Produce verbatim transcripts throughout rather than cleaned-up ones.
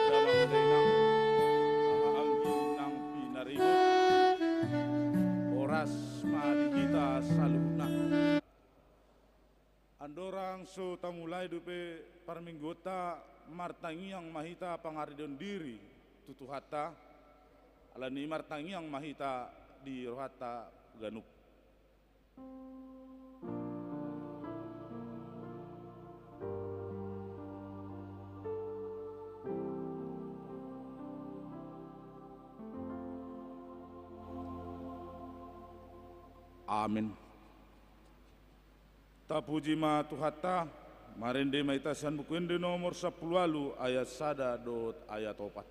Damang dainang, anggi nang pinaribot, horas ma di hita saluhutna. Andorang so tamulai dope parmingguonta, martangiang ma hita pangaridon diri tu Tuhanta, alani i martangiang ma hita di rohanta ganup. Amen. Tapuji ma Tuhanta. Marende ma hita sian Buku Ende nomor sampulu ualu, ayat sada dohot ayat opat.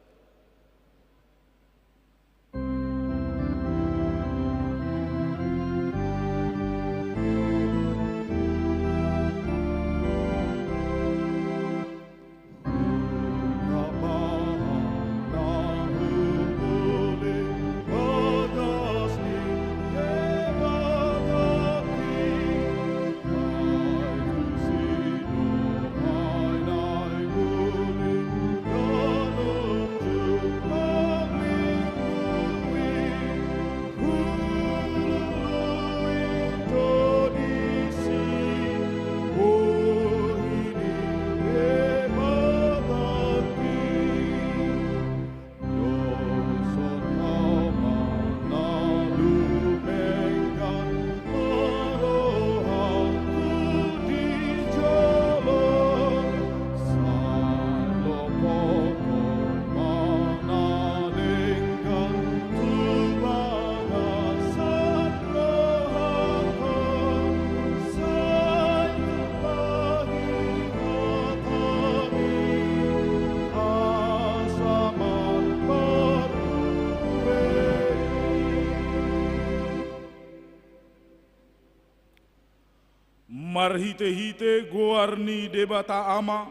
Marhitehite goar ni Debata Ama,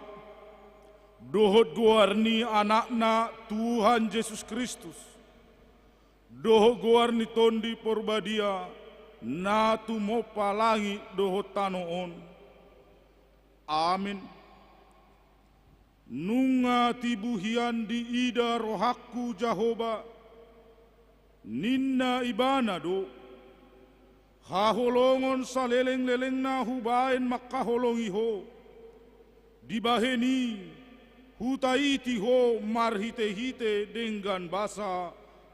dohot goar ni Anakna Tuhan Jesus Kristus, dohot goar ni Tondi Porbadia, na tumompa langit dohot tano on. Amen. Nunga tibu hian diida rohangku Jahowa, ninna Ibana do: Haholongon salelenglelengna hubahen mangkaholongi ho. Dibahen i, Hutaiti Ho marhitehite denggan basa.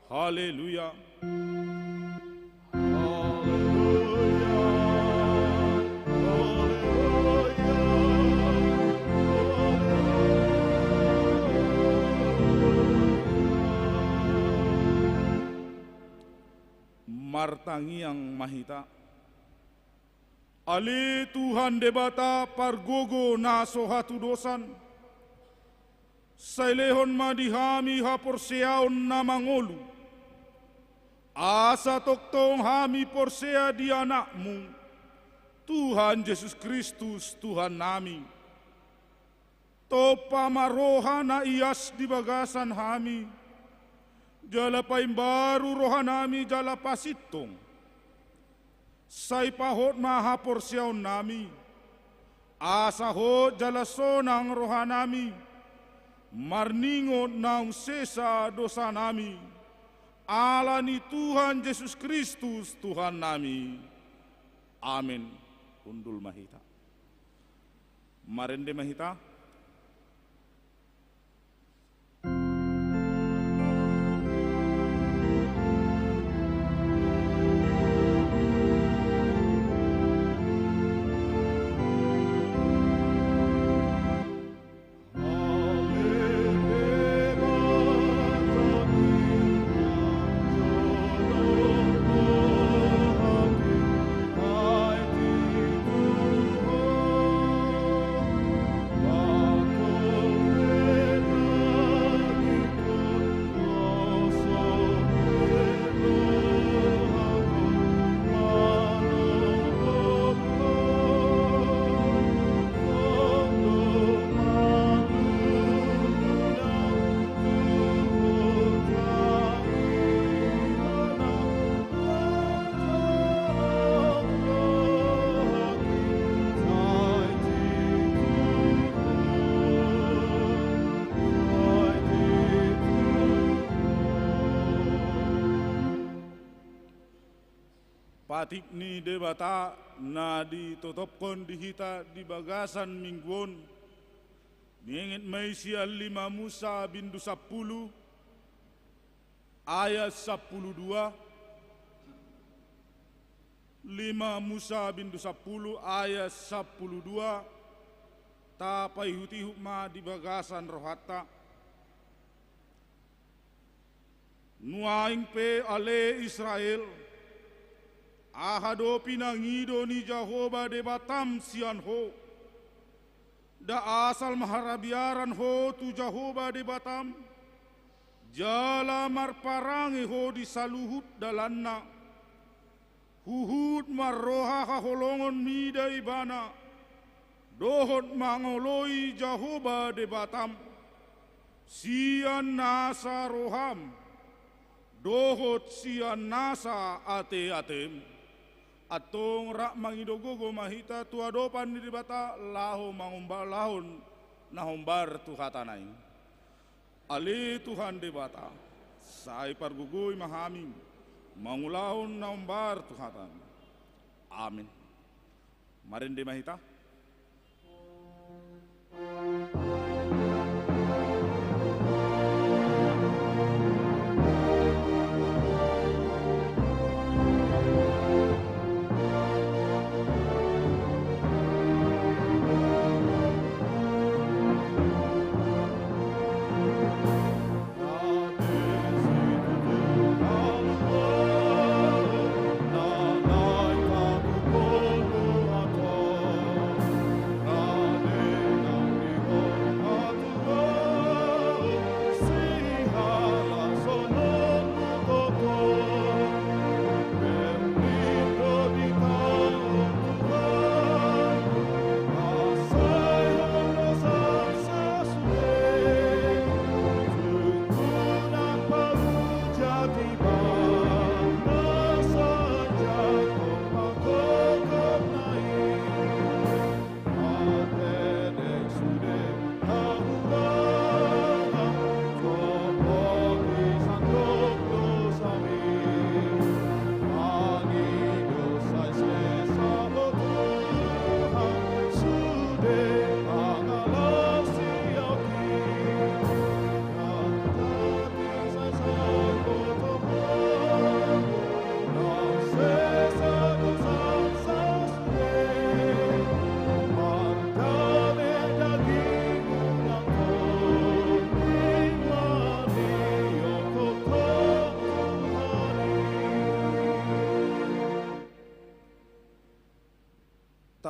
Haleluya. Haleluya. Haleluya. Haleluya. Martangiang ma hita. Ale Tuhan Debata pargogo na so hatudosan, sai lehon ma di hami haporseaon na mangolu, asa tongtong hami porsea di Anak-Mu, Tuhan Jesus Kristus, Tuhannami. Tompa ma roha na ias di bagasan hami, jala paimbaru rohanami jala pasintong. Sai pahot ma haporseaonnami, asa hot jala sonang rohanami, marningot naung sesa dosanami, ala ni Tuhan Jesus Kristus, Tuhannami. Amen. Hundul ma hita. Marende ma hita. Patik ni Debata na ditotopkon di hita di bagasan minggu on, dienget ma i sian lima Musa bindu sampulu, ayat sampulu dua. Lima Musa bindu sampulu ayat sampulu dua. Tapaihutihut ma di bagasan rohanta. Nuaeng pe ale Israel, aha do pinangido ni Jahowa Debatam sian ho? Nda asal marhabiaran ho tu Jahowa Debatam, jala marparange ho di saluhut dalanna. Huhut marroha haholongon mida Ibana, dohot mangoloi Jahowa Debatam, sian nasa roham, dohot sian nasa ateatem. Antong rap mangido gogo ma hita tu adopan ni Debata laho mangombalahon na hombar tu hatana i. Ale Tuhan Debata, sai pargogoi ma hami mangulahon na hombar tu hataM. Amen. Marende ma hita.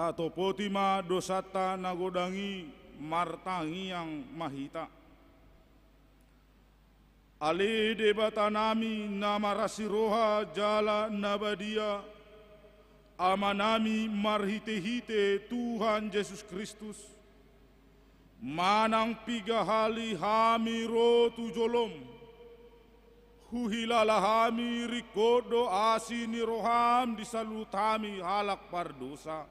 Tatopoti ma dosanta na godang i, martangiang ma hita. Ale Debatanami na marasi roha jala na badia, Amanami marhite-hite Tuhan Jesus Kristus, manang piga hali hami ro tu jolom, huhilala hami ringkot do asi ni roham di saluhut hami halak pardosa.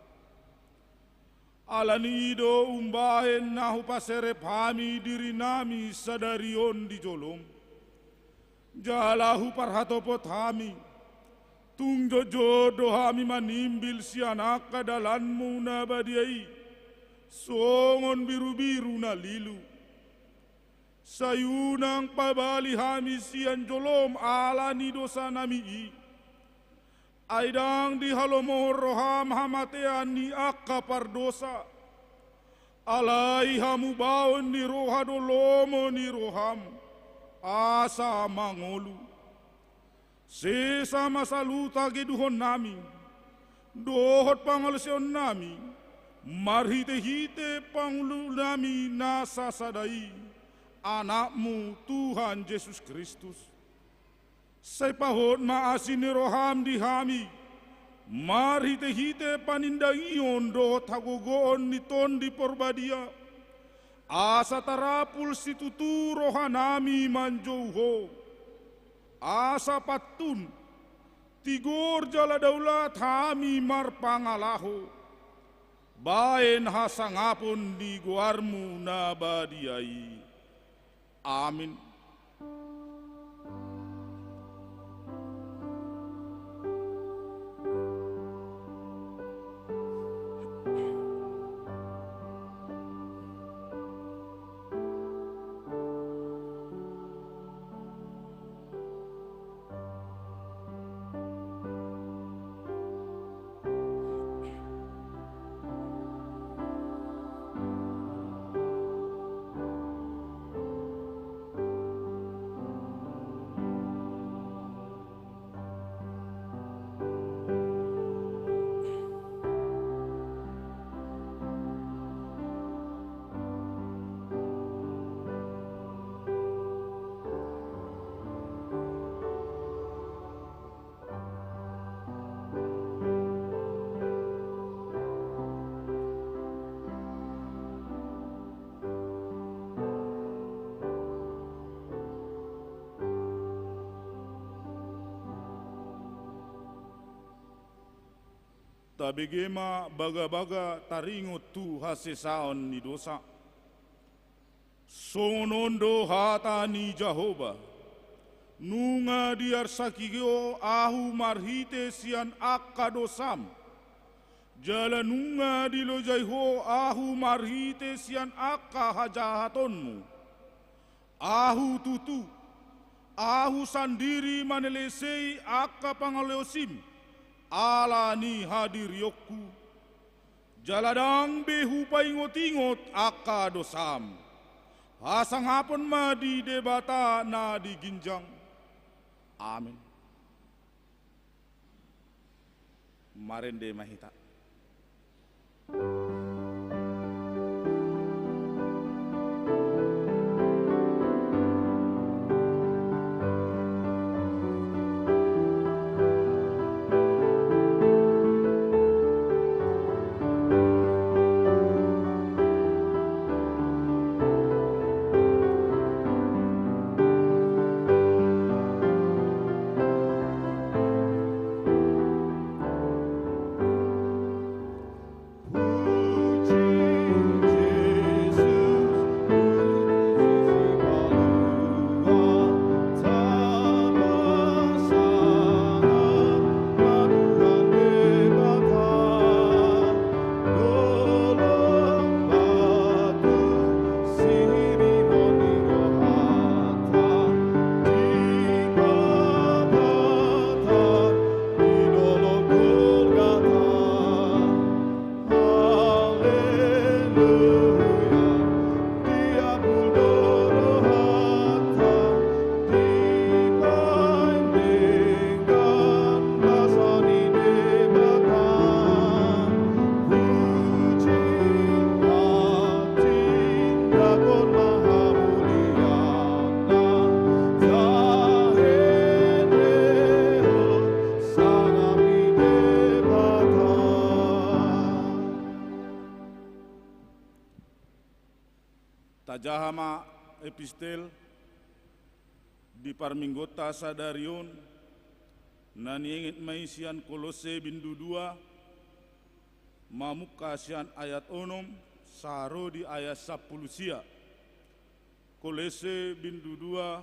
Ala ni i do umbahen na hupaserep hami dirinami sadari on di jolom, jala huparhatopot hami, tung jotjot do hami manimbil sian angka dalanmu na badia i, songon birubiru na lilu. Sai unang pabali hami sian jolom ala ni dosanami i. Ai ndang dihalomohon roham hamatean ni angka pardosa. Alai hamubaon ni roha do lomo ni roham, asa mangolu. Sesa ma saluhut hageduhonnami dohot pangalaosionami, marhite-hite pangulunami na sasada i, Anakmu Tuhan Jesus Kristus. Sai pahot ma asi ni roham di hami, marhite-hite panindangion dohot hagogoon ni Tondi Porbadia, asa tarapul situtu rohanami manjou Ho. Asa pantun, tigor jala daulat hami marpangalaho, baen hasangapon di goarmu na badia i. Amin. Tabege ma bagabaga taringot tu hasesaon ni dosa. Songon on do hata ni Jahowa: Nunga diarsaki Ho Ahu marhite sian angka dosam, jala nunga dilojai Ho Ahu marhite sian angka hajahatonmu. Ahu tutu, Ahu sandiri manelesei angka pangalaosim ala ni hadirionku. Jala ndang be hupaingot-ingot angka dosam. Hasangapon ma di Debata na di ginjang. Amin. Marende ma hita. Jaha ma epistel di parmingguonta sadari on, na nienget ma i sian Kolosse bindu dua, mamungka sian ayat onom sahat ro di ayat sampulu sia. Kolosse bindu dua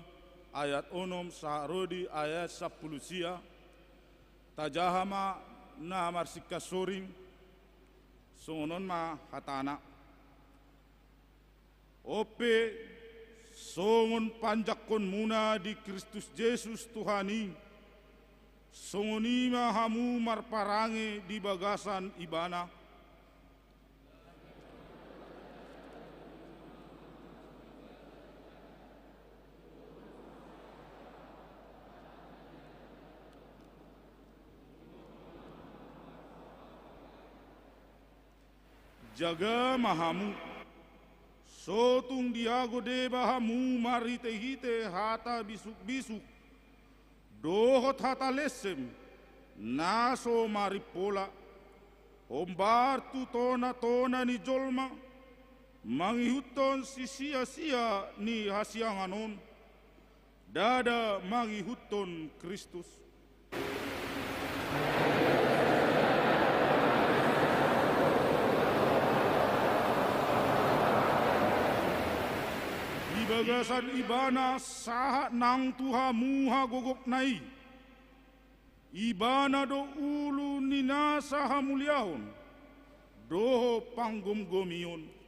ayat onom sahat ro di ayat sampulu sia. Tajaha ma na marsingkat soring. Songon on ma hatana. On pe, songon panjangkonmuna di Kristus Jesus Tuhan i, songon i ma hamu marparange di bagasan Ibana. Jaga ma hamu. So tung diago deba hamu marhitehite hata bisukbisuk dohot hata lensem na so marimpola, hombar tu tonatona ni jolma, mangihuthon sisiasia ni hasiangan on, ndada mangihuthon Kristus. Di bagasan Ibana sahat nang tu hamu hagogokna i. Ibana do ulu ni nasa hamuliaon dohot panggomgomion.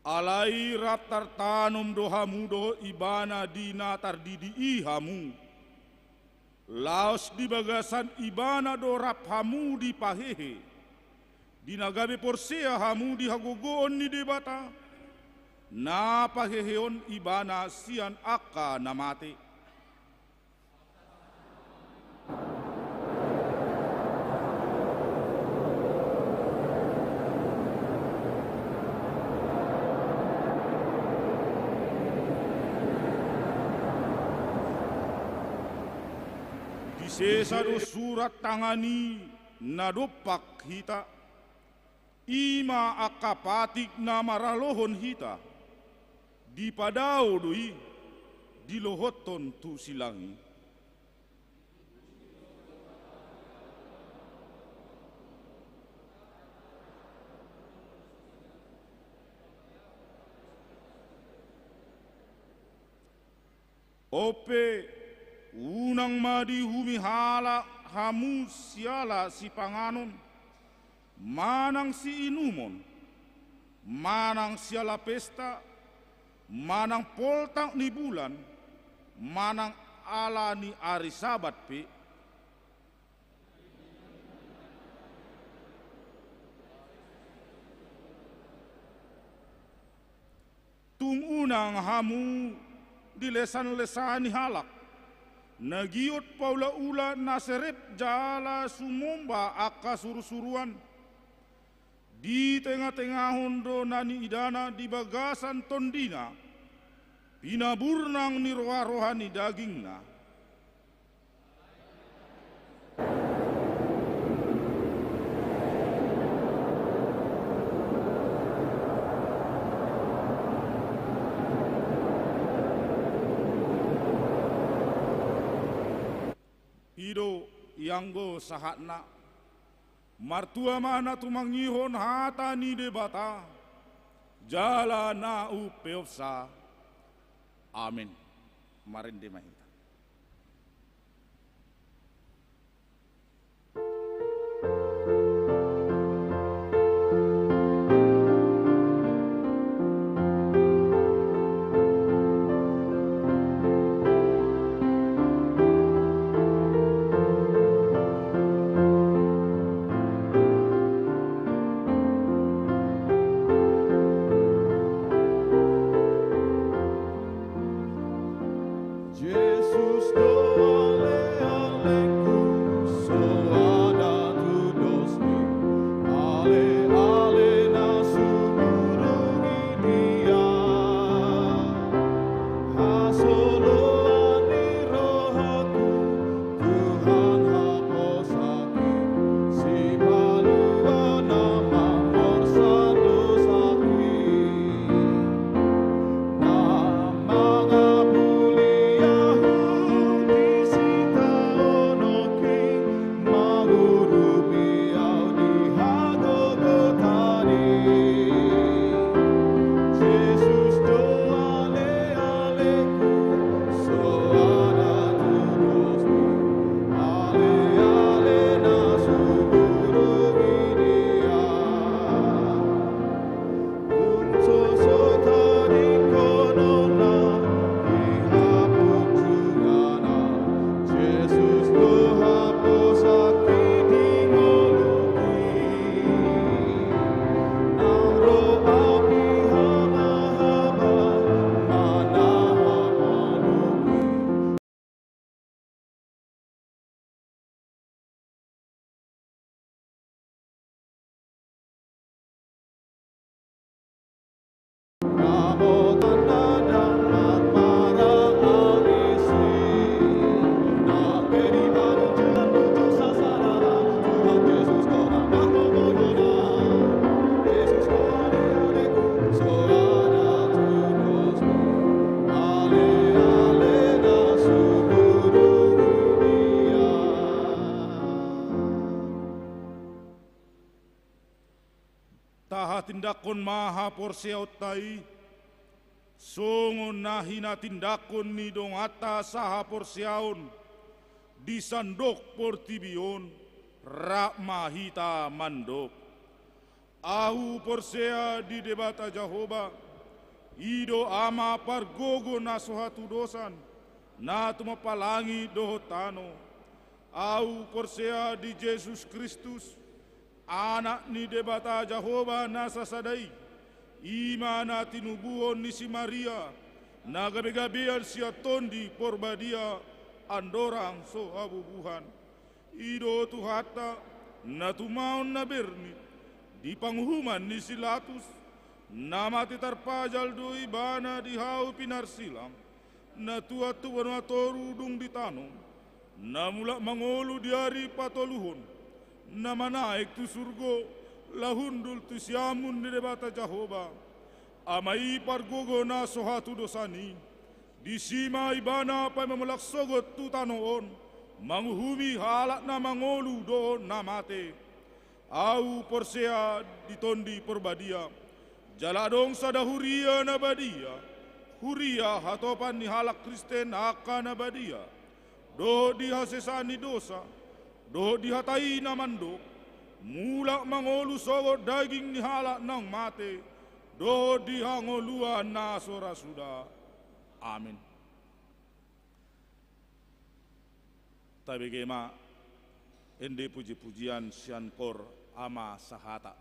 Alai rap tartanom do hamu dohot Ibana di na tardidi i hamu. Laos di bagasan Ibana do rap hamu dipahehe, di na gabe porsea hamu di hagogoon ni Debata, na paheheon Ibana sian angka na mate. Disesa do surat tangan i na dompak hita, i ma angka patik na maralohon hita, dipadao do i, dilohothon tu silang i. On pe, unang ma diuhumi halak hamu siala sipanganon, manang siinumon, manang siala pesta, manang poltak ni bulan, manang ala ni ari Sabat pe. Tung unang hamu dilesanlesani halak, na giot paulaula na serep jala sumomba angka surusuruan. Ditengatengahon do na niidana di bagasan tondina, pinaburnang ni roharoha ni dagingna. I do ianggo sahatna. Martua ma na tumangihon hata ni Debata jala na umpeopsa. Amen. Marende ma hita. Tindanghon ma haporseaonta i, songon na hinatindangkon ni donganta sahaporseaon di sandok portibi on, rap ma hita mandok. Ahu porsea di Debata Jahowa, i do Ama pargogo na so hatudosan, na tumompa langit dohot tano. Ahu porsea di Jesus Kristus, Anak ni Debata Jahowa na sasada i, i ma na tinubuhon ni si Maria, na gabegabean sian Tondi Porbadia, andorang so habubuhan. I do Tuhanta, na tumaon na bernit, di panguhuman ni si Latus, na mate tarpajal do ibana di hau pinarsilang, na tuat tu banua toru dung di tano, na mulak mangolu di ari patoluhon, na manaek tu surgo, laho hundul tu siamun ni Debata Jahowa, Ama i pargogo na so hatudosan i, disi ma ibana paima mulak sogot tu tano on, manguhumi halak na mangolu dohot na mate. Ahu porsea di Tondi Porbadia, jala adong sada huria na badia, huria hatopan ni halak Kristen angka na badia, dohot di hasesaan ni dosa, dohot di hata i na mandok, mulak mangolu sogot daging ni halak naung mate, dohot di hangoluan na so ra suda. Amin. Tabege ma ende pujipujian sian kor Ama Sahata.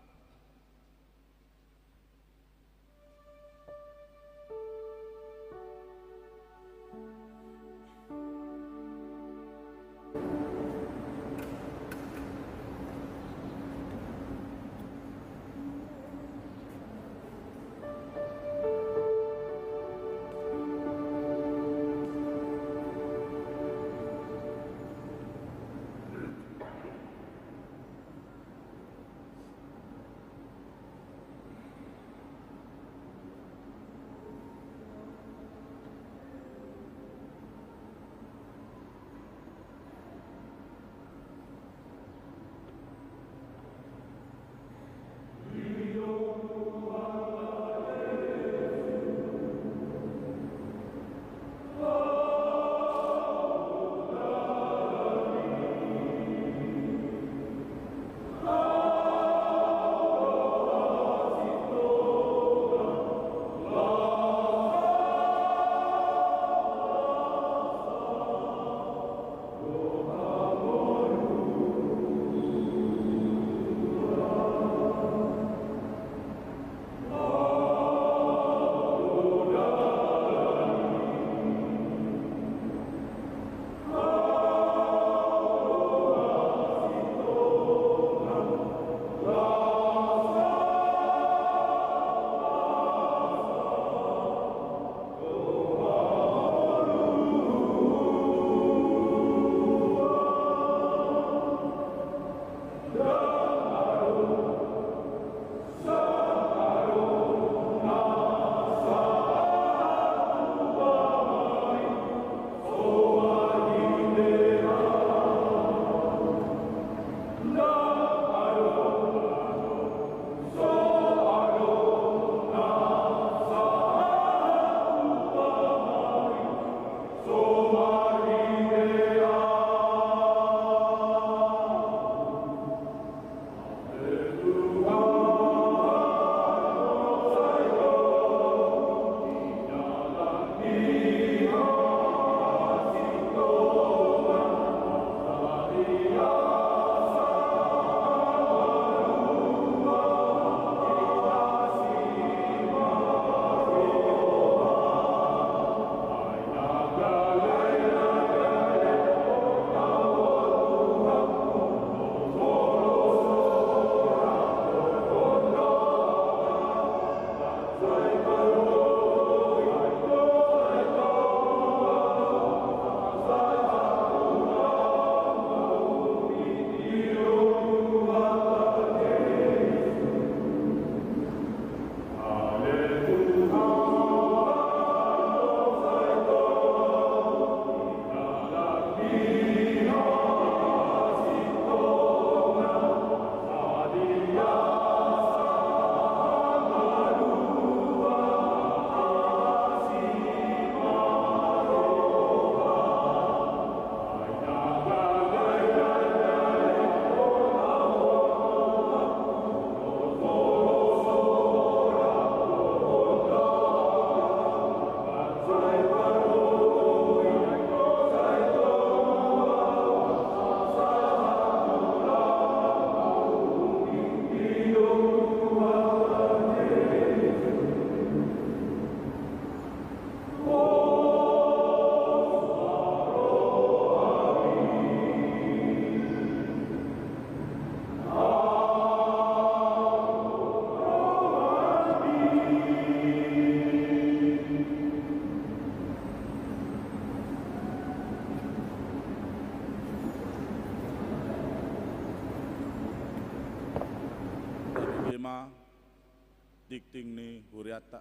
Tingting ni hurianta.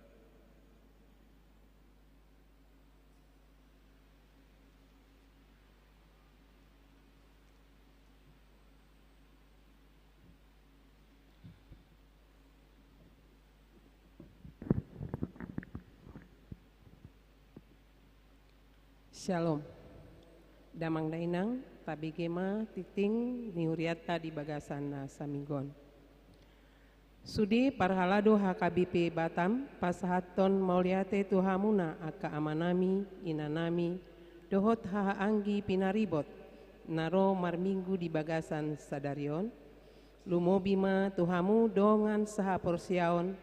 Syalom. Damang dainang, tabege ma tingting ni hurianta di bagasan na saminggu on. Sude parhalado H K B P Batam, pasahathon mauliate tu hamuna angka amanami, inanami, dohot hahaanggi pinaribot, na ro marminggu di bagasan sadari on, lumobi ma tu hamu dongan sahaporseaon,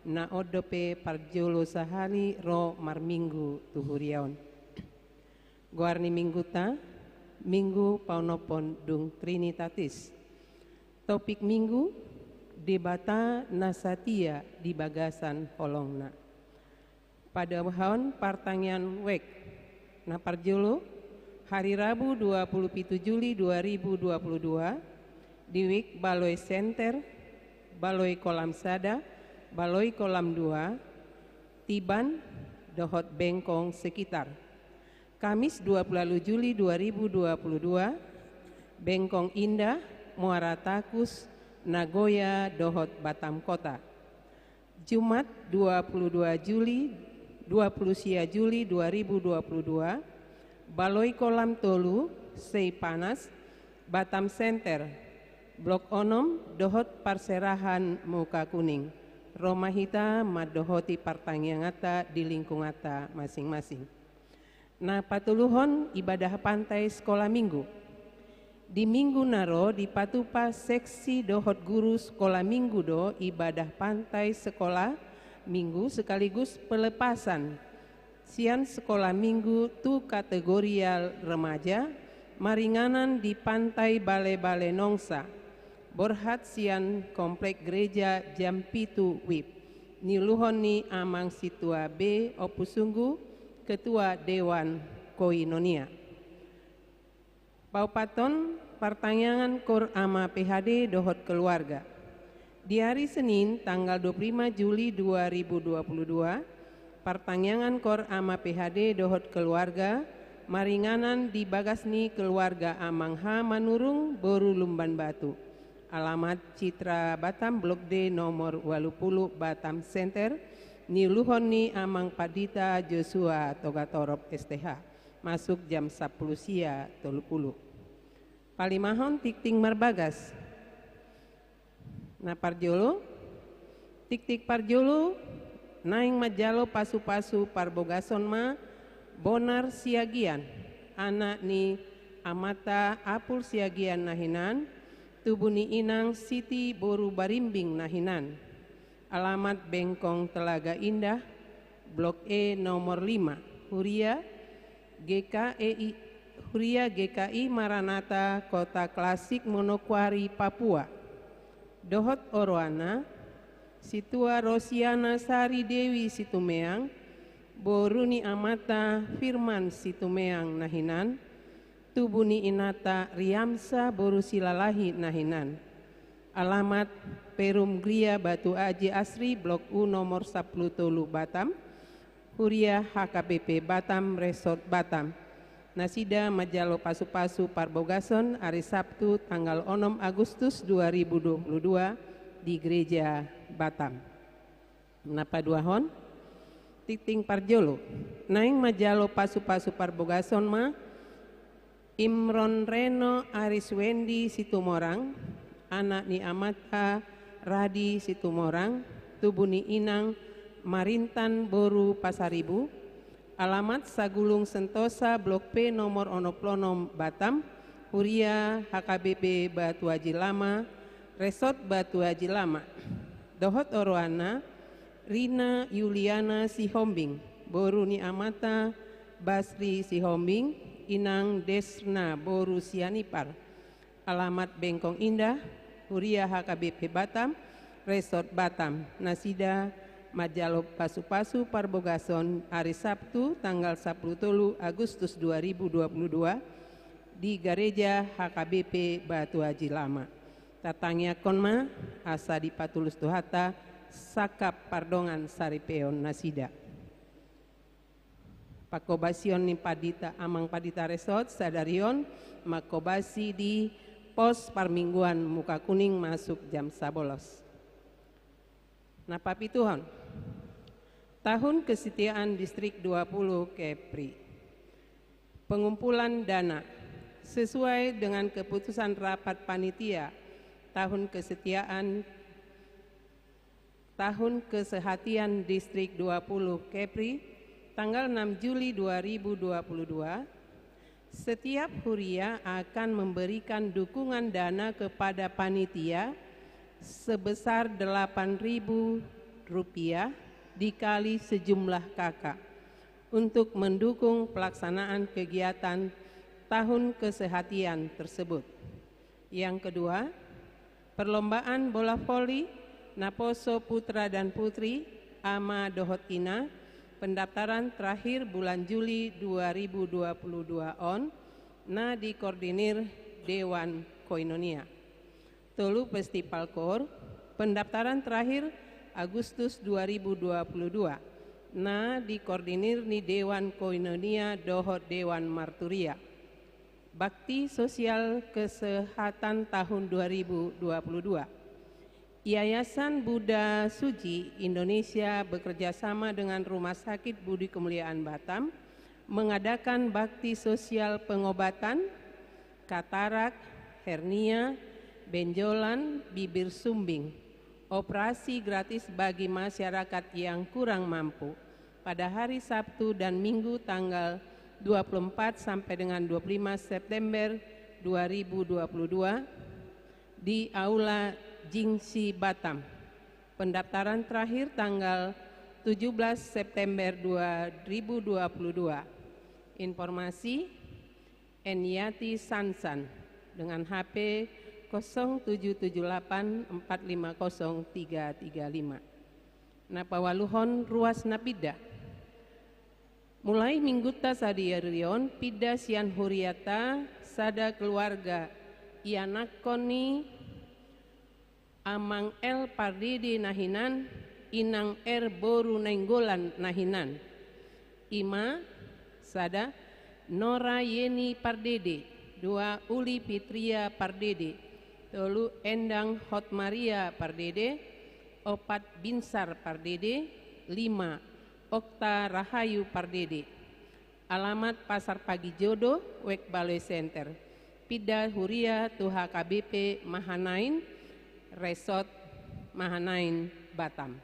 na on dope parjolo sahali ro marminggu tu huria on. Goar ni mingguta, Minggu paonomhon dung Trinitatis. Topik Minggu, Debata na satia di bagasan holongna. Paduahon partangiangan wijk. Na parjolo, hari Rabu dua puluh pitu Juli dua ribu dua puluh dua, di wijk Baloi Center, Baloi Kolam sada, Baloi Kolam dua, Tiban, dohot Bengkong sekitar. Kamis dua puluh ualu Juli dua ribu dua puluh dua, Bengkong Indah, Muara Takus, Nagoya, dohot Batam Kota. Jumat dua puluh dua Juli, dua puluh sia Juli dua ribu dua puluh dua, Baloi Kolam tolu, Seipanas, Batam Center, Blok onom, dohot parserahan Muka Kuning. Ro ma hita mandohoti partangianganta di lingkunganta masing-masing. Na patoluhon ibadah pantai sekolah minggu. Di minggu na ro dipatupa seksi dohot guru sekolah minggu do ibadah pantai sekolah minggu sekaligus pelepasan sian sekolah minggu tu kategorial remaja maringanan di Pantai Bale-bale Nongsa, borhat sian Komplek Gereja jam pitu wib. Niuluhon ni Amang Sintua B Ompusunggu, Ketua Dewan Koinonia. Paopathon partangiangan Koor Ama P H D dohot keluarga. Di ari Senin tanggal dua puluh lima Juli dua ribu dua puluh dua, partangiangan Koor Ama P H D dohot keluarga maringanan di bagas ni keluarga Amang H Manurung boru Lumban Batu. Alamat Citra Batam, Blok D, nomor ualu pulu, Batam Center, niuluhon ni Amang Pandita Joshua Togatorop, S T H, masuk jam sampulu sia tolu pulu. Palimahon tingting marbagas. Na parjolo, tingting parjolo, naeng manjalo pasu-pasu parbogason ma Bonar Siagian, anak ni amanta Apul Siagian na hinan, tubu ni inang Siti boru Barimbing na hinan. Alamat Bengkong Telaga Indah, Blok E nomor lima, huria G K I, huria G K I Maranatha, Kota Klasik, Manokwari, Papua. Dohot oroanna, Sintua Rosiana Sari Dewi Situmeang, boru ni amanta Firman Situmeang na hinan, tubu ni inanta Riamsa boru Silalahi na hinan. Alamat Perum Gria Batu Aji Asri, Blok U nomor sampulu tolu, Batam. Huria H K B P Batam, Resort Batam. Nasida manjalo pasu-pasu parbogason ari Sabtu tanggal onom Agustus dua ribu dua puluh dua di Gereja Batam. Na paduahon, tingting parjolo. Naeng manjalo pasu-pasu parbogason ma Imron Reno Aris Wendi Situmorang, anak ni amanta Radi Situmorang, tubu ni inang Marintan boru Pasaribu, alamat Sagulung Sentosa, Blok P nomor onom pulu onom, Batam, huria H K B P Batu Aji Lama, Resort Batu Aji Lama. Dohot oroanna, Rina Yuliana Sihombing, boru ni amanta Basri Sihombing, inang Desna boru Sianipar. Alamat Bengkong Indah, huria H K B P Batam, Resort Batam. Nasida manjalo pasu-pasu parbogason ari Sabtu tanggal sampulu tolu Agustus dua ribu dua puluh dua di Gareja H K B P Batu Aji Lama. Tatangiangkon ma asa dipatulus Tuhanta Sangkap pardongan saripeon nasida. Panghobasion ni pandita, amang pandita resort sadari on, manghobasi di pos parmingguan Muka Kuning masuk jam sabolas. Na papituhon, tahun kesetiaan Distrik dua puluh Kepri. Pengumpulan dana sesuai dengan keputusan rapat panitia tahun kesetiaan, tahun kesehatian Distrik dua puluh Kepri, tanggal enam Juli dua ribu dua puluh dua, setiap huria akan memberikan dukungan dana kepada panitia sebesar delapan ribu rupiah dikali sejumlah K K untuk mendukung pelaksanaan kegiatan tahun kesehatian tersebut. Yang kedua, perlombaan bola voli naposo putra dan putri, ama dohot ina, pendaftaran terakhir bulan Juli dua ribu dua puluh dua on, na dikoordinir Dewan Koinonia. Tolu, festival koor, pendaftaran terakhir Agustus dua ribu dua puluh dua, na dikoordinir ni Dewan Koinonia dohot Dewan Marturia. Bakti sosial kesehatan tahun dua ribu dua puluh dua. Yayasan Buddha Suci Indonesia bekerja sama dengan Rumah Sakit Budi Kemuliaan Batam mengadakan bakti sosial pengobatan katarak, hernia, benjolan, bibir sumbing, operasi gratis bagi masyarakat yang kurang mampu pada hari Sabtu dan Minggu tanggal dua puluh empat sampai dengan dua puluh lima September dua ribu dua puluh dua di Aula Jingsi Batam. Pendaftaran terakhir tanggal tujuh belas September dua ribu dua puluh dua. Informasi, Eniati Sansan dengan H P kosong tujuh tujuh delapan empat lima kosong tiga tiga lima. Na paualuhon, ruas na pinda. Mulai minggunta sadari on pinda sian huriata sada keluarga, ianakhon ni Amang L Pardede na hinan, Inang R boru Nainggolan na hinan. I ma, sada, Nora Yeni Pardede, dua, Uli Fitria Pardede, tolu, Endang Hotmaria Pardede, opat, Binsar Pardede, lima, Okta Rahayu Pardede. Alamat Pasar Pagi Jodo, Wek Baloi Center. Pinda huria tu H K B P Mahanaim, Resort Mahanaim, Batam.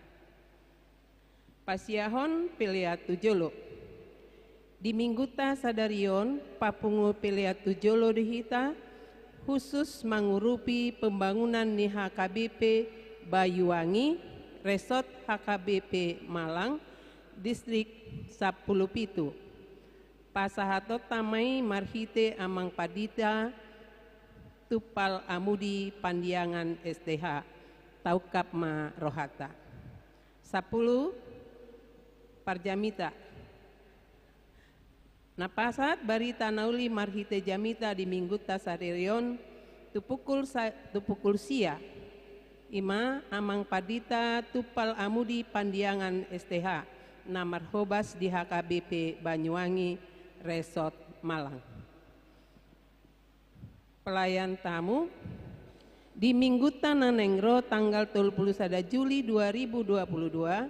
Pasiahon pelean tu jolo. Di minggunta sadari on, papungu pelean tu jolo di hita, khusus mangurupi pembangunan ni H K B P Banyuwangi, Resort H K B P Malang, Distrik sampulu pitu. Pasahatonta ma i marhite Amang Pandita Tumpal Amudi Pandiangan S T H, taungkap ma rohanta. Sampulu, parjamita. Na pasahat barita na uli marhite jamita di minggunta sadari on, tu pukul sa-, tu pukul sia. I ma Amang Pandita Tumpal Amudi Pandiangan S T H, na marhobas di H K B P Banyuwangi, Resort Malang. Pelayan tamu. Di minggunta na naeng ro tanggal tolu pulu sada Juli dua ribu dua pulu dua,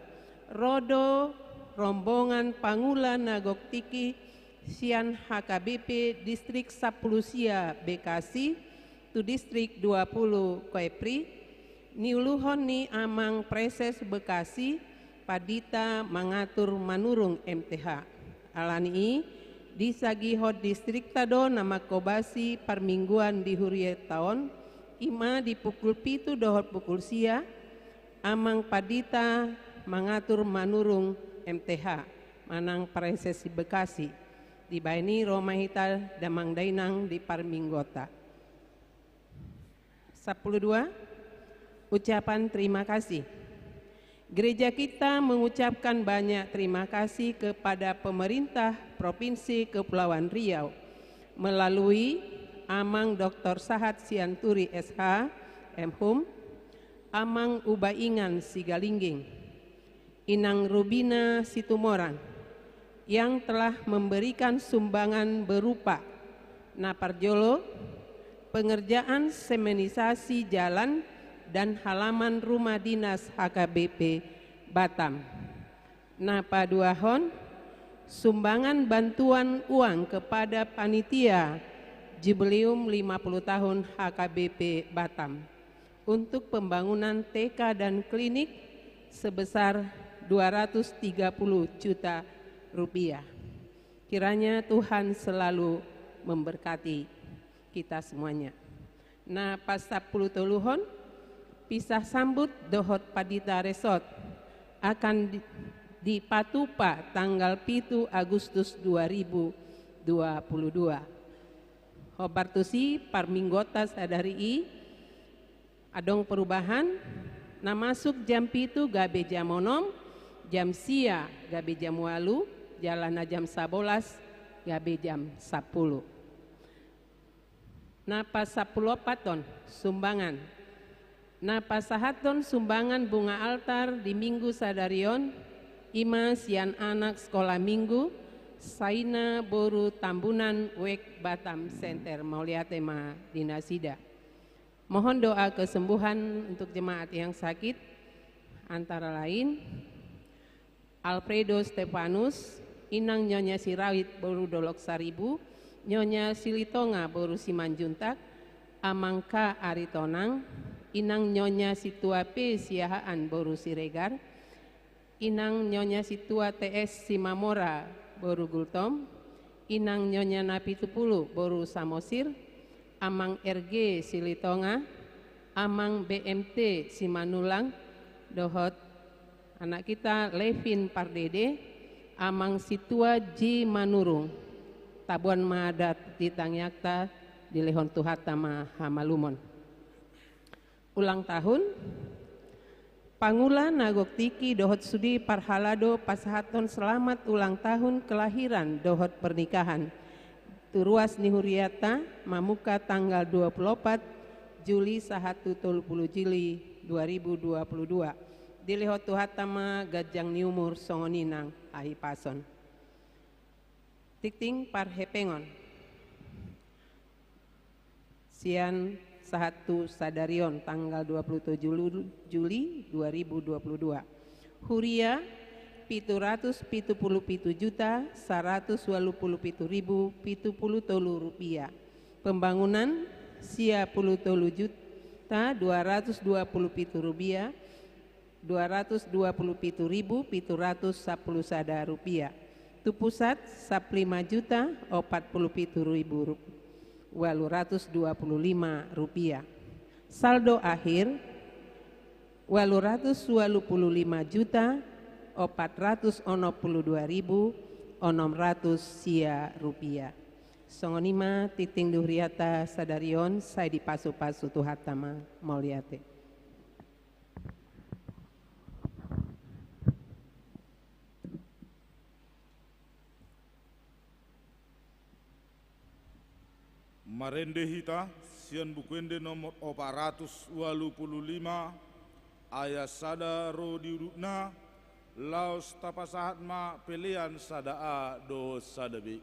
ro do rombongan pangula na gok tingki sian H K B P Distrik sampulu sia Bekasi tu Distrik dua pulu Kepri, niuluhon ni Amang Praeses Bekasi, Pandita Mangatur Manurung M T H. Alani i, disagihon distrikta do na manghobasi parmingguan di huriata on, i ma di pukul pitu dohot pukul sia, Amang Pandita Mangatur Manurung M T H, manang Praeses Bekasi. Dibaen i ro ma hita damang dainang di parmingguanta. Sampulu dua, ucapan terima kasih. Gereja kita mengucapkan banyak terima kasih kepada pemerintah Provinsi Kepulauan Riau melalui Amang Doktor Sahat Sianturi S H, M Hum, Amang Ubaingan Sigalingging, Inang Rubina Situmorang, yang telah memberikan sumbangan berupa, na parjolo, pengerjaan semenisasi jalan dan halaman rumah dinas H K B P Batam. Na paduahon, sumbangan bantuan uang kepada panitia Jubileum lima puluh tahun H K B P Batam untuk pembangunan T K dan klinik sebesar dua ratus tiga puluh juta rupiah. Kiranya Tuhan selalu memberkati kita semuanya. Na pasampulutoluhon, pisah sambut dohot pandita resort akan di-, dipatupa tanggal pitu Agustus dua ribu dua puluh dua. Hombar tusi parmingguonta sadari i, adong perubahan, na masuk jam pitu gabe jam onom, jam sia gabe jam ualu, jala na jam sabolas gabe jam sampulu. Na pasampuluompathon, sumbangan. Na pasahathon sumbangan bunga altar di Minggu sadari on, i ma sian anak sekolah Minggu, Saina boru Tambunan, W E K Batam Center. Mauliate ma di nasida. Mohon doa kesembuhan untuk jemaat yang sakit, antara lain Alfredo Stefanus, Inang Nyonya Sirait boru Dolok Saribu, Nyonya Silitonga boru Simanjuntak, Amang K Aritonang, Inang Nyonya Situa P Siahaan boru Siregar, Inang Nyonya Situa T S Simamora boru Gultom, Inang Nyonya Napitupulu boru Samosir, Amang R G Silitonga, Amang B M T Simanullang, dohot anak kita Levin Pardede, Amang Situa J Manurung. Tabuan ma adat di tangiangta, dilehon Tuhanta ma hamalumon. Ulang tahun, pangula na gok tingki dohot sude parhalado pasahathon selamat ulang tahun kelahiran dohot pernikahan tu ruas ni huriata, mamungka tanggal dua puluh opat Juli sahat tu tolu puluh Juli dua ribu dua puluh dua. Dilehon Tuhanta ma ganjang ni umur songon i nang hahipason. Tingting parhepengon. Sian sahat tu sadari on, tanggal dua puluh tujuh Lu-, Juli dua ribu dua puluh dua. Huria, pitu ratus pitu puluh pitu juta saratus ualu puluh pitu ribu pitu pulu tolu rupiah. Pembangunan, sia pulu tolu juta dua ratus dua puluh pitu rupiah, dua ratus dua puluh pitu ribu pitu ratus sampulu sada rupiah. Tu pusat, sampulu lima juta opat pulu pitu ribu rup-, ualu ratus dua pulu lima rupiah. Saldo akhir, ualu ratus ualu pulu lima juta opat ratus onom pulu dua ribu onom ratus sia rupiah. Songon i ma tingting di huriata sadari on, sai dipasu-pasu Tuhanta ma. Mauliate. Marende hita sian Buku Ende nomor opat ratus ualu pulu lima, ayat sada ro di udutna, laos tapasahat ma pelean sada A dohot sada B.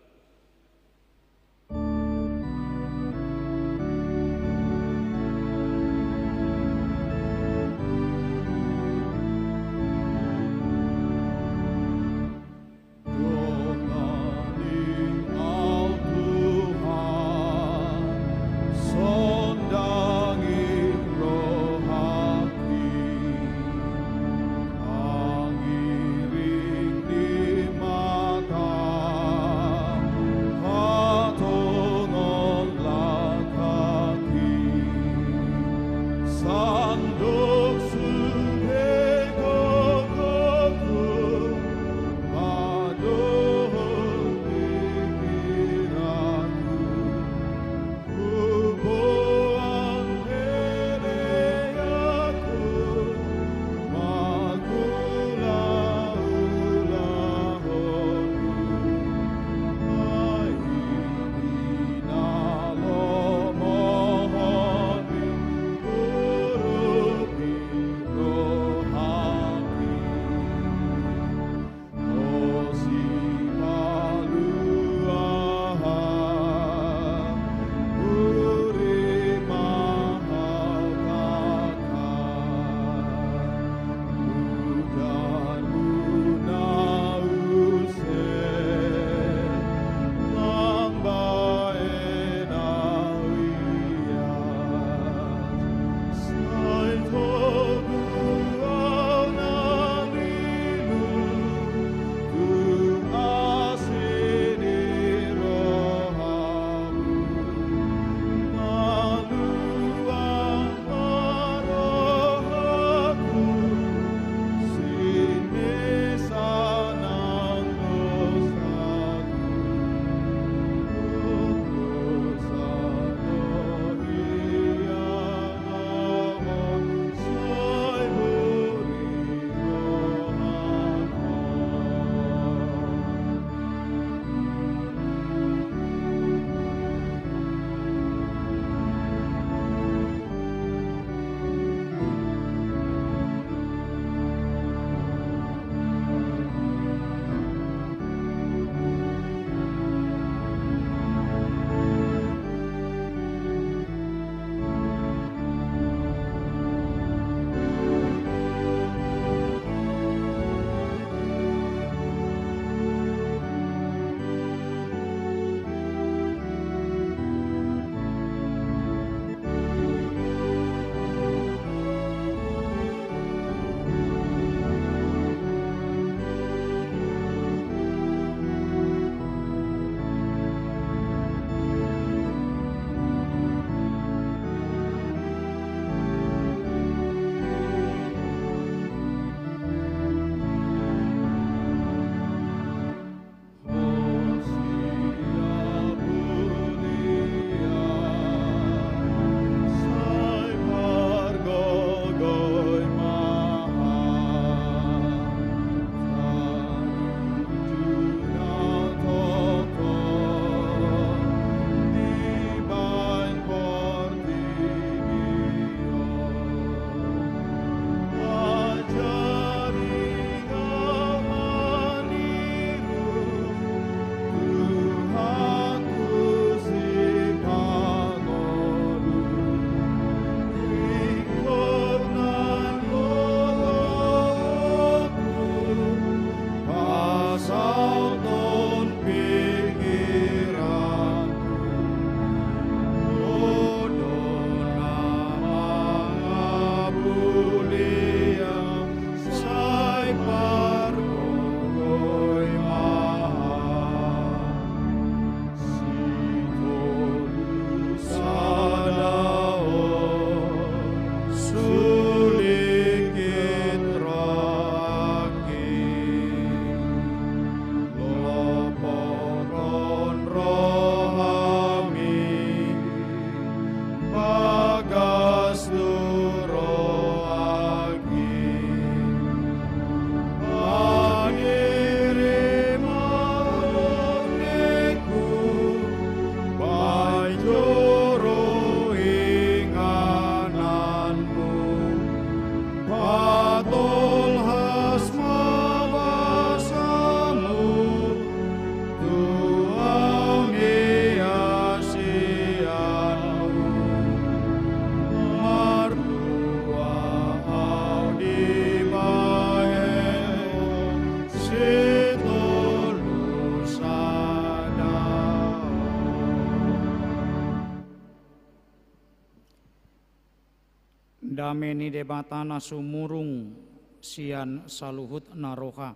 Dame ni Debata na sumurung sian saluhut na roha,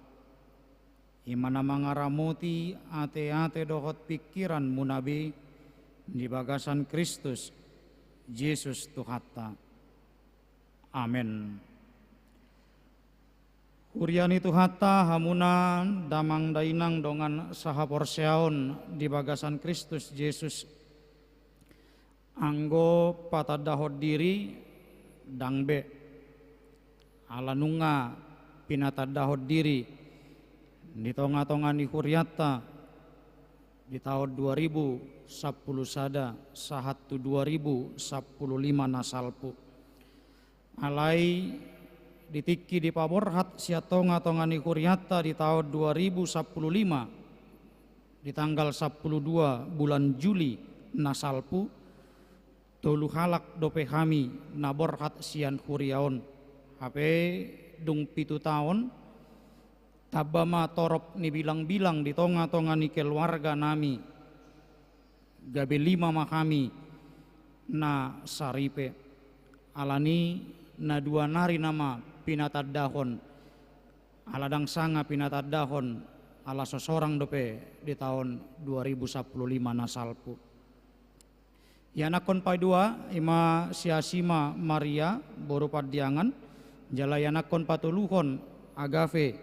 i ma na mangaramoti ateate dohot pingkiranmuna be di bagasan Kristus Jesus Tuhanta. Amen. Huria ni Tuhanta, hamuna damang dainang dongan sahaporseaon di bagasan Kristus Jesus, anggo patandahon diri, ndang be. Ala nunga pinatandahon diri di tongatonga ni hurianta di taon dua ribu sampulu sada sahat tu dua ribu sampulu lima na salpu. Alai di tingki dipaborhat sian tongatonga ni hurianta di taon dua ribu sampulu lima, di tanggal sampulu dua bulan Juli na salpu, tolu halak dope hami na borhat sian huria on. Hape dung pitu taon, tamba ma torop ni bilangbilang di tongatonga ni keluarganami. Gabe lima ma hami na saripe. Alani na dua nari nama pinatandahon. Ala ndang sanga pinatandahon, ala so sorang dope di taon dua ribu sampulu lima na salpu. Ianakhon paidua, i ma si Asima Maria, boru Pandiangan, jala ianakhon patoluhon Agafe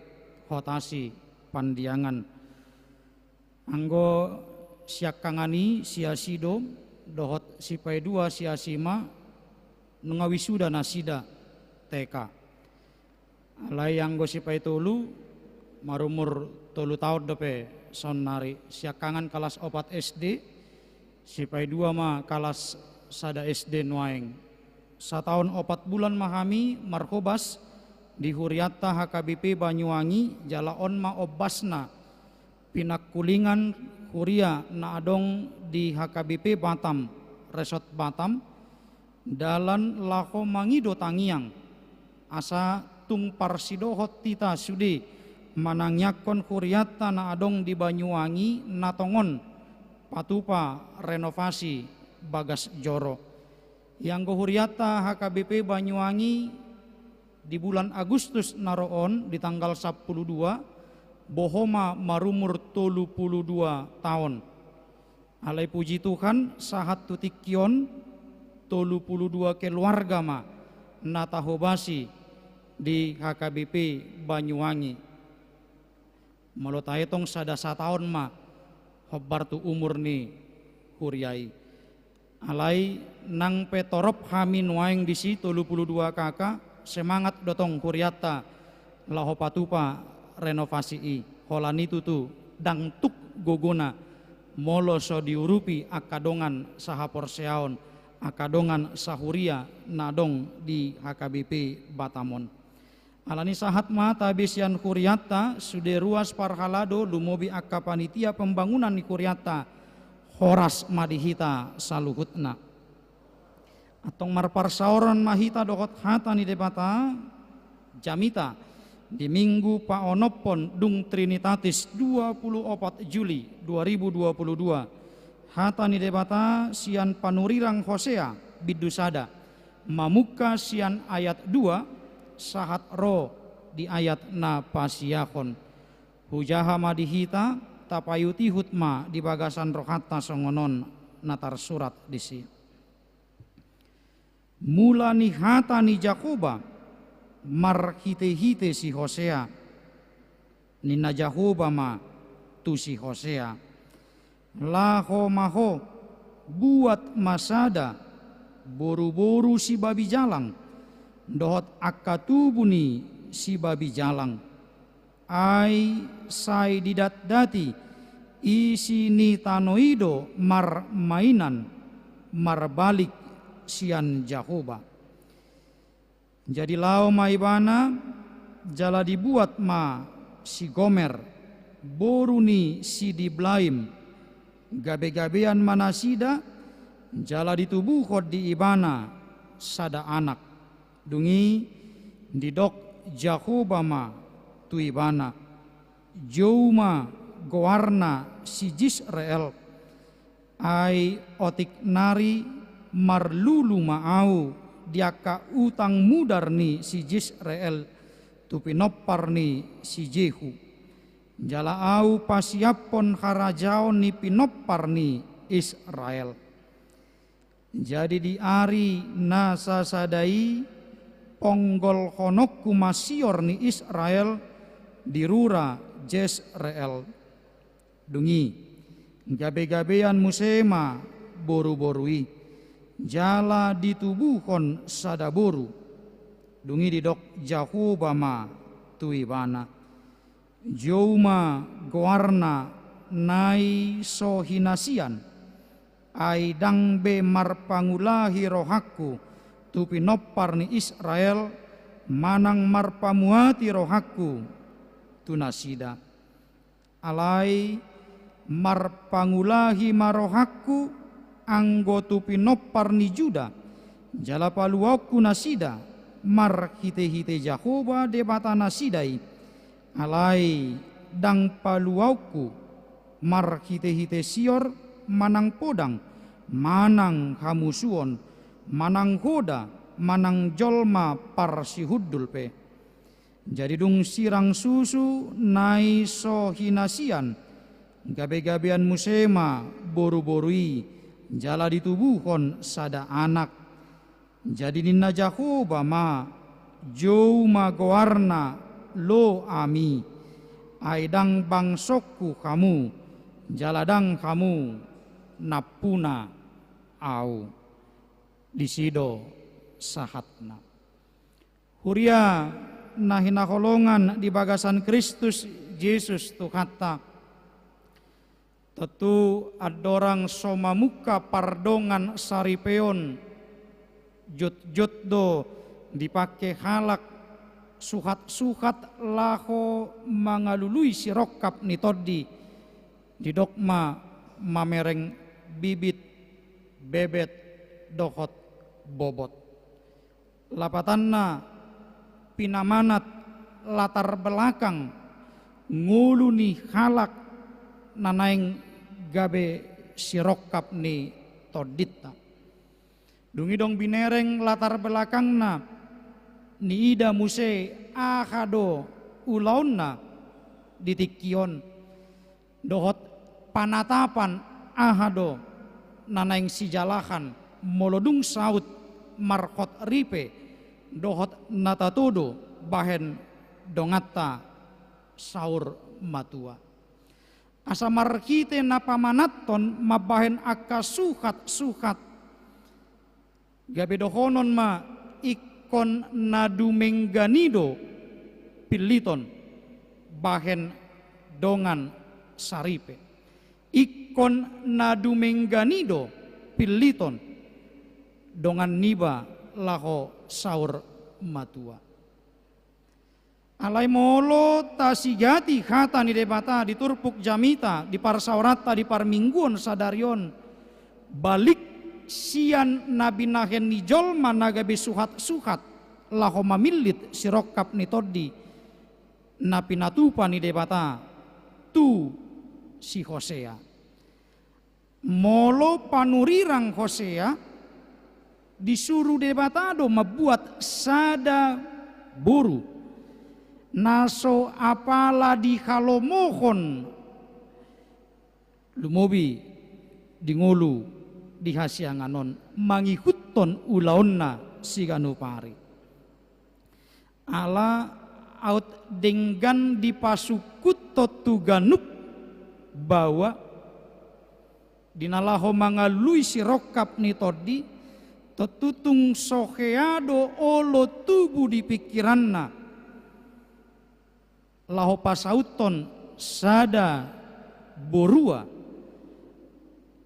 Hotasi Pandiangan. Anggo siangkangan i si Asi do, dohot si paidua si Asima, nunga wisuda nasida T K. Alai anggo si paitolu, marumur tolu taon dope saonnari, siangkangan kalas opat S D, si paidua ma kalas sada S D nuaeng. Sataon opat bulan ma hami marhobas di hurianta H K B P Banyuwangi, jala on ma ombasna pinangkulingan huria na adong di H K B P Batam, Resort Batam, dalan laho mangido tangiang, asa tung parsidohot hita sude manangiangkon hurianta na adong di Banyuwangi na tongon patupa renovasi bagas joro. Ianggo hurianta H K B P Banyuwangi di bulan Agustus na ro on, di tanggal sampulu dua, boho ma marumur tolu pulu dua taon. Alai puji Tuhan, sahat tu tingki on, tolu pulu dua keluarga ma na tahobasi di H K B P Banyuwangi. Molo taetong sada sataon ma hombar tu umur ni huria i. Alai nang pe torop hami nuaeng disi tolu pulu dua K K, semangat do tong hurianta laho patupa renovasi i. Holan i tutu ndang tuk gogona molo so diurupi angka dongan sahaporseaon, angka dongan sahuria na adong di H K B P Batam on. Alani sahat ma tabe sian hurianta, sude ruas parhalado, lumobi angka panitia pembangunan ni hurianta, horas ma di hita saluhutna. Antong marparsaoran ma hita dohot hata ni Debata, jamita, di Minggu paonomhon dung Trinitatis dua pulu opat Juli dua ribu dua pulu dua. Hata ni Debata sian panurirang Hosea, bindu sada, mamungka sian ayat dua, sahat ro di ayat na pasiahon. Hujaha ma di hita, tapaihutihut ma di bagasan rohanta songon on na tarsurat disi. Mula ni hata ni Jahowa marhitehite si Hosea, ninna Jahowa ma tu si Hosea: Laho ma ho, buat ma sada boruboru sibabijalang, dohot angka tubu ni sibabijalang. Ai sai didatdati isi ni tano i do marmainan marbalik sian Jahowa. Jadi laho ma ibana, jala dibuat ma si Gomer, boru ni si Diblaim, gabegabean ma nasida, jala ditubuhon di ibana sada anak. Dung i didok Jahowa ma tu ibana: Jou ma goarna si Jisreel. Ai otik nari marlulu ma ahu di angka utang mudar ni si Jisreel tu pinompar ni si Jehu. Jala ahu pasiaphon harajaon ni pinompar ni Israel. Jadi di ari na sasada i ponggolhononku ma sior ni Israel di rura Jezreel. Dung i, gabe-gabean muse ma boru-boru i, jala ditubuhon sada boru. Dung i didok Jahowa ma tu ibana: Jou ma goarna na i so hinasian, ai ndang be marpangulahi rohangku tu pinompar ni Israel, manang marpamuati rohangku tu nasida. Alai marpangulahi ma rohangku anggo tu pinompar ni Juda, jala paluaonku nasida marhite-hite Jahowa Debata nasida i. Alai ndang paluaonku marhite-hite sior, manang podang, manang hamusuon, manang hoda, manang jolma parsihundul pe. Jadi dung sirang susu na i so hinasian, gabe-gabean muse ma boru-boru i, jala ditubuhon sada anak. Jadi ninna Jahowa ma: Jou ma goarna Lo-ami, ai ndang bangsongku hamu, jala ndang hamu nampuna ahu. Disi do sahatna. Huria na hinaholongan di bagasan Kristus Jesus Tuhanta, tontu andorang so mamungka pardongan saripeon, jotjot do dipangke halak suhat-suhat laho mangalului sirongkap ni tondi, didok ma mamereng bibit, bebet dohot bobot. Lapatanna, pinamanat latar belakang ngolu ni halak na naeng gabe sirongkap ni tondinta. Dung i dong binereng latar belakangna, niida muse aha do ulaonna di tingki on, dohot panatapan aha do na naeng sijalahan molo dung saut marhot ripe dohot na tatodo bahen donganta saur matua. Asa marhite na pamanathon mambahen angka suhat-suhat, gabe dohonon ma ingkon na dumenggan i do pilliton bahen dongan saripe. Ingkon na dumenggan i do pilliton dongan niba laho saur matua. Alai molo tasigati hata ni Debata di turpuk jamita, di parsaoranta di parmingguon sadari on, balik sian na binahen ni jolma na gabe suhat-suhat laho mamillit sirongkap ni tondi na pinatupa ni Debata tu si Hosea. Molo panurirang Hosea, disuru Debata do mambuat sada boru na so apala dihalomohon lumobi di ngolu di hasiangan on mangihuthon ulaonna siganup ari. Ala aut denggan dipasungkun tontu ganup baoa, di na laho mangalului sirongkap ni tondi, tontu tung so hea do olo tubu di pingkiranna laho pasauthon sada borua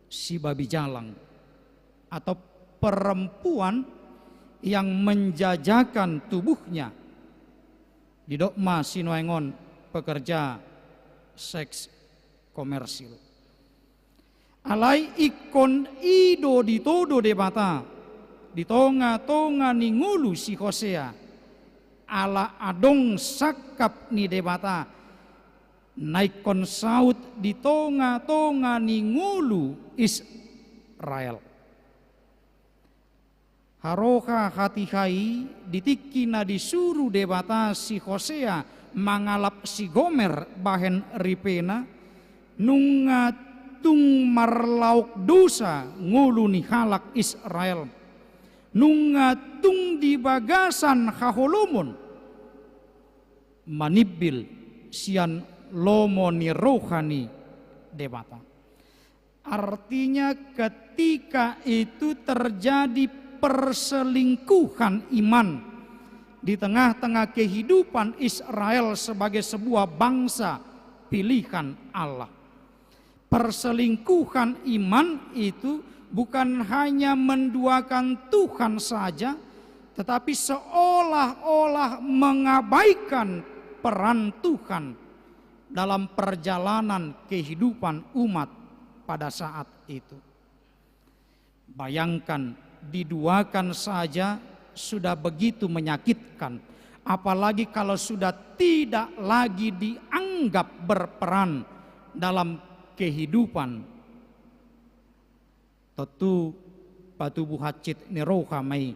sibabi jalang, atau perempuan yang menjajakan tubuhnya. Didok ma sinuaeng on pekerja seks komersil. Alai ingkon i do ditodo Debata di tonga-tonga ni ngolu si Hosea, ala adong sangkap ni Debata na ingkon saut di tonga-tonga ni ngolu Israel. Haroha hatiha i, di tingki na disuru Debata si Hosea mangalap si Gomer bahen ripena, nunga tung marlaok dosa ngolu ni halak Israel, nunga tung di bagasan haholomon manimbil sian lomo ni roha ni Debata. Artinya, ketika itu terjadi perselingkuhan iman di tengah-tengah kehidupan Israel sebagai sebuah bangsa pilihan Allah. Perselingkuhan iman itu bukan hanya menduakan Tuhan saja, tetapi seolah-olah mengabaikan peran Tuhan dalam perjalanan kehidupan umat pada saat itu. Bayangkan, diduakan saja sudah begitu menyakitkan, apalagi kalau sudah tidak lagi dianggap berperan dalam kehidupan. Tontu patubu hansit ni roha ma i,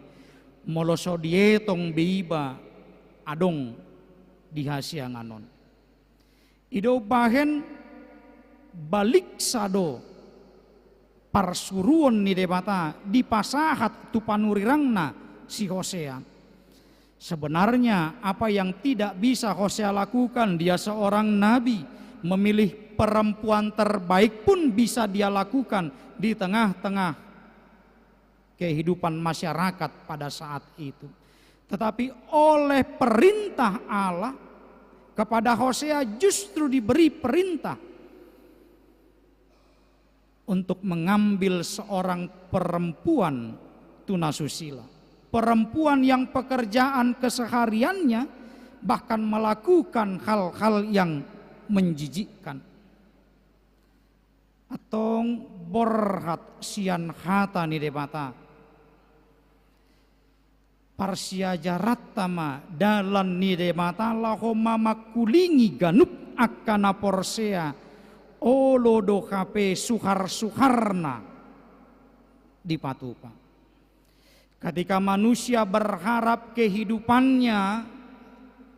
molo so dietong be iba adong di hasiangan on. I do umbahen baliksa do parsuruon ni Debata dipasahat tu panurirangna si Hosea. Sebenarnya, apa yang tidak bisa Hosea lakukan, dia seorang nabi, memilih perempuan terbaik pun bisa dia lakukan di tengah-tengah kehidupan masyarakat pada saat itu. Tetapi oleh perintah Allah, kepada Hosea justru diberi perintah untuk mengambil seorang perempuan tunasusila, perempuan yang pekerjaan kesehariannya bahkan melakukan hal-hal yang menjijikkan. Antong borhat sian hata ni Debata. Parsiajaranta ma dalan ni Debata laho mamangkulingi ganup angka na porsea, olo do hape suhar-suharna dipatupa. Ketika manusia berharap kehidupannya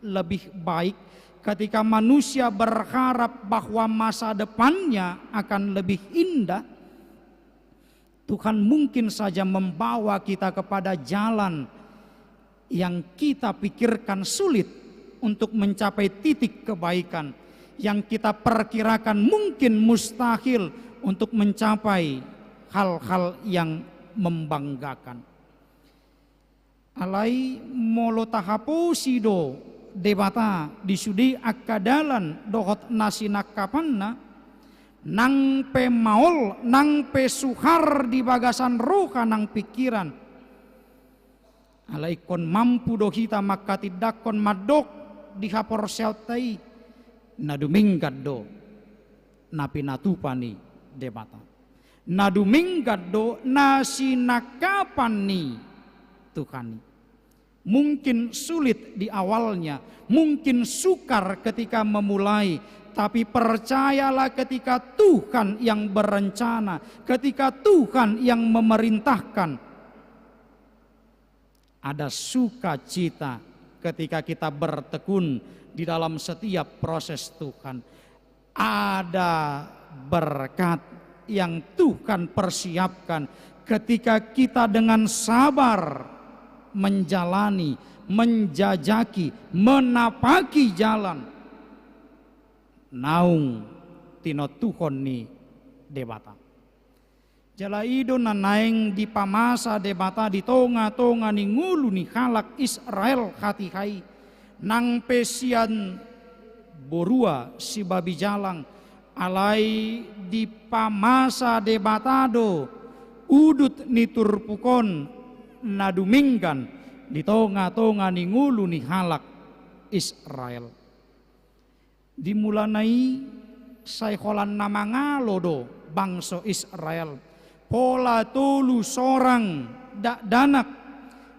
lebih baik, ketika manusia berharap bahwa masa depannya akan lebih indah, Tuhan mungkin saja membawa kita kepada jalan yang kita pikirkan sulit untuk mencapai titik kebaikan, yang kita perkirakan mungkin mustahil untuk mencapai hal-hal yang membanggakan. Alai molo tahaposi do Debata di sude angka dalan dohot na sinangkapanna, nang pe maol, nang pe suhar di bagasan roha nang pingkiran, alai ingkon mampu do hita mangkatindangkon mandok di haporseaonta i, na dumenggan do na pinatupa ni Debata. Na dumenggan do na sinangkapan ni Tuhan i. Mungkin sulit di awalnya, mungkin sukar ketika memulai, tapi percayalah, ketika Tuhan yang berencana, ketika Tuhan yang memerintahkan, ada sukacita ketika kita bertekun di dalam setiap proses Tuhan. Ada berkat yang Tuhan persiapkan ketika kita dengan sabar menjalani, menjajaki, menapaki jalan naung tinontuhon ni Debata. Jala i do na naeng dipamasa Debata di tonga-tonga ni ngolu ni halak Israel hatiha i, nang pe sian borua si babi jalang, alai dipamasa Debata do udut ni turpuk on na dumenggan di tonga-tonga ni ngolu ni halak Israel. Di mulana i sai holan na mangalo do bangso Israel. Pola tolu sorang dakdanak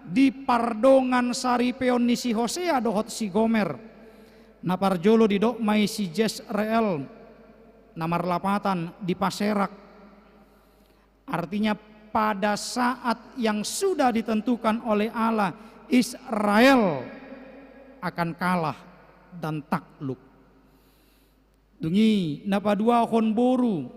di pardongan saripeon ni si Hosea dohot si Gomer. Na parjolo didok ma i si Jesreel, na marlapatan dipaserak. Artinya, pada saat yang sudah ditentukan oleh Allah, Israel akan kalah dan takluk. Dung i na paduahon boru,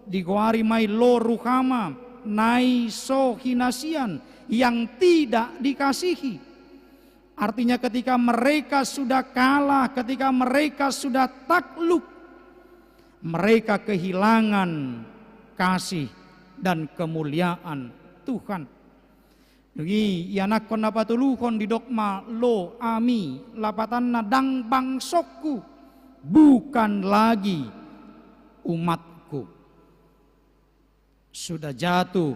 digoari ma i Lo Ruhama, nai so hinasian, yang tidak dikasihi. Artinya, ketika mereka sudah kalah, ketika mereka sudah takluk, mereka kehilangan kasih dan kemuliaan Tuhan. Dung i ianakhon na patoluhon didok ma Lo Ami, lapatanna ndang bangsongku, bukan lagi umatku. Sudah jatuh,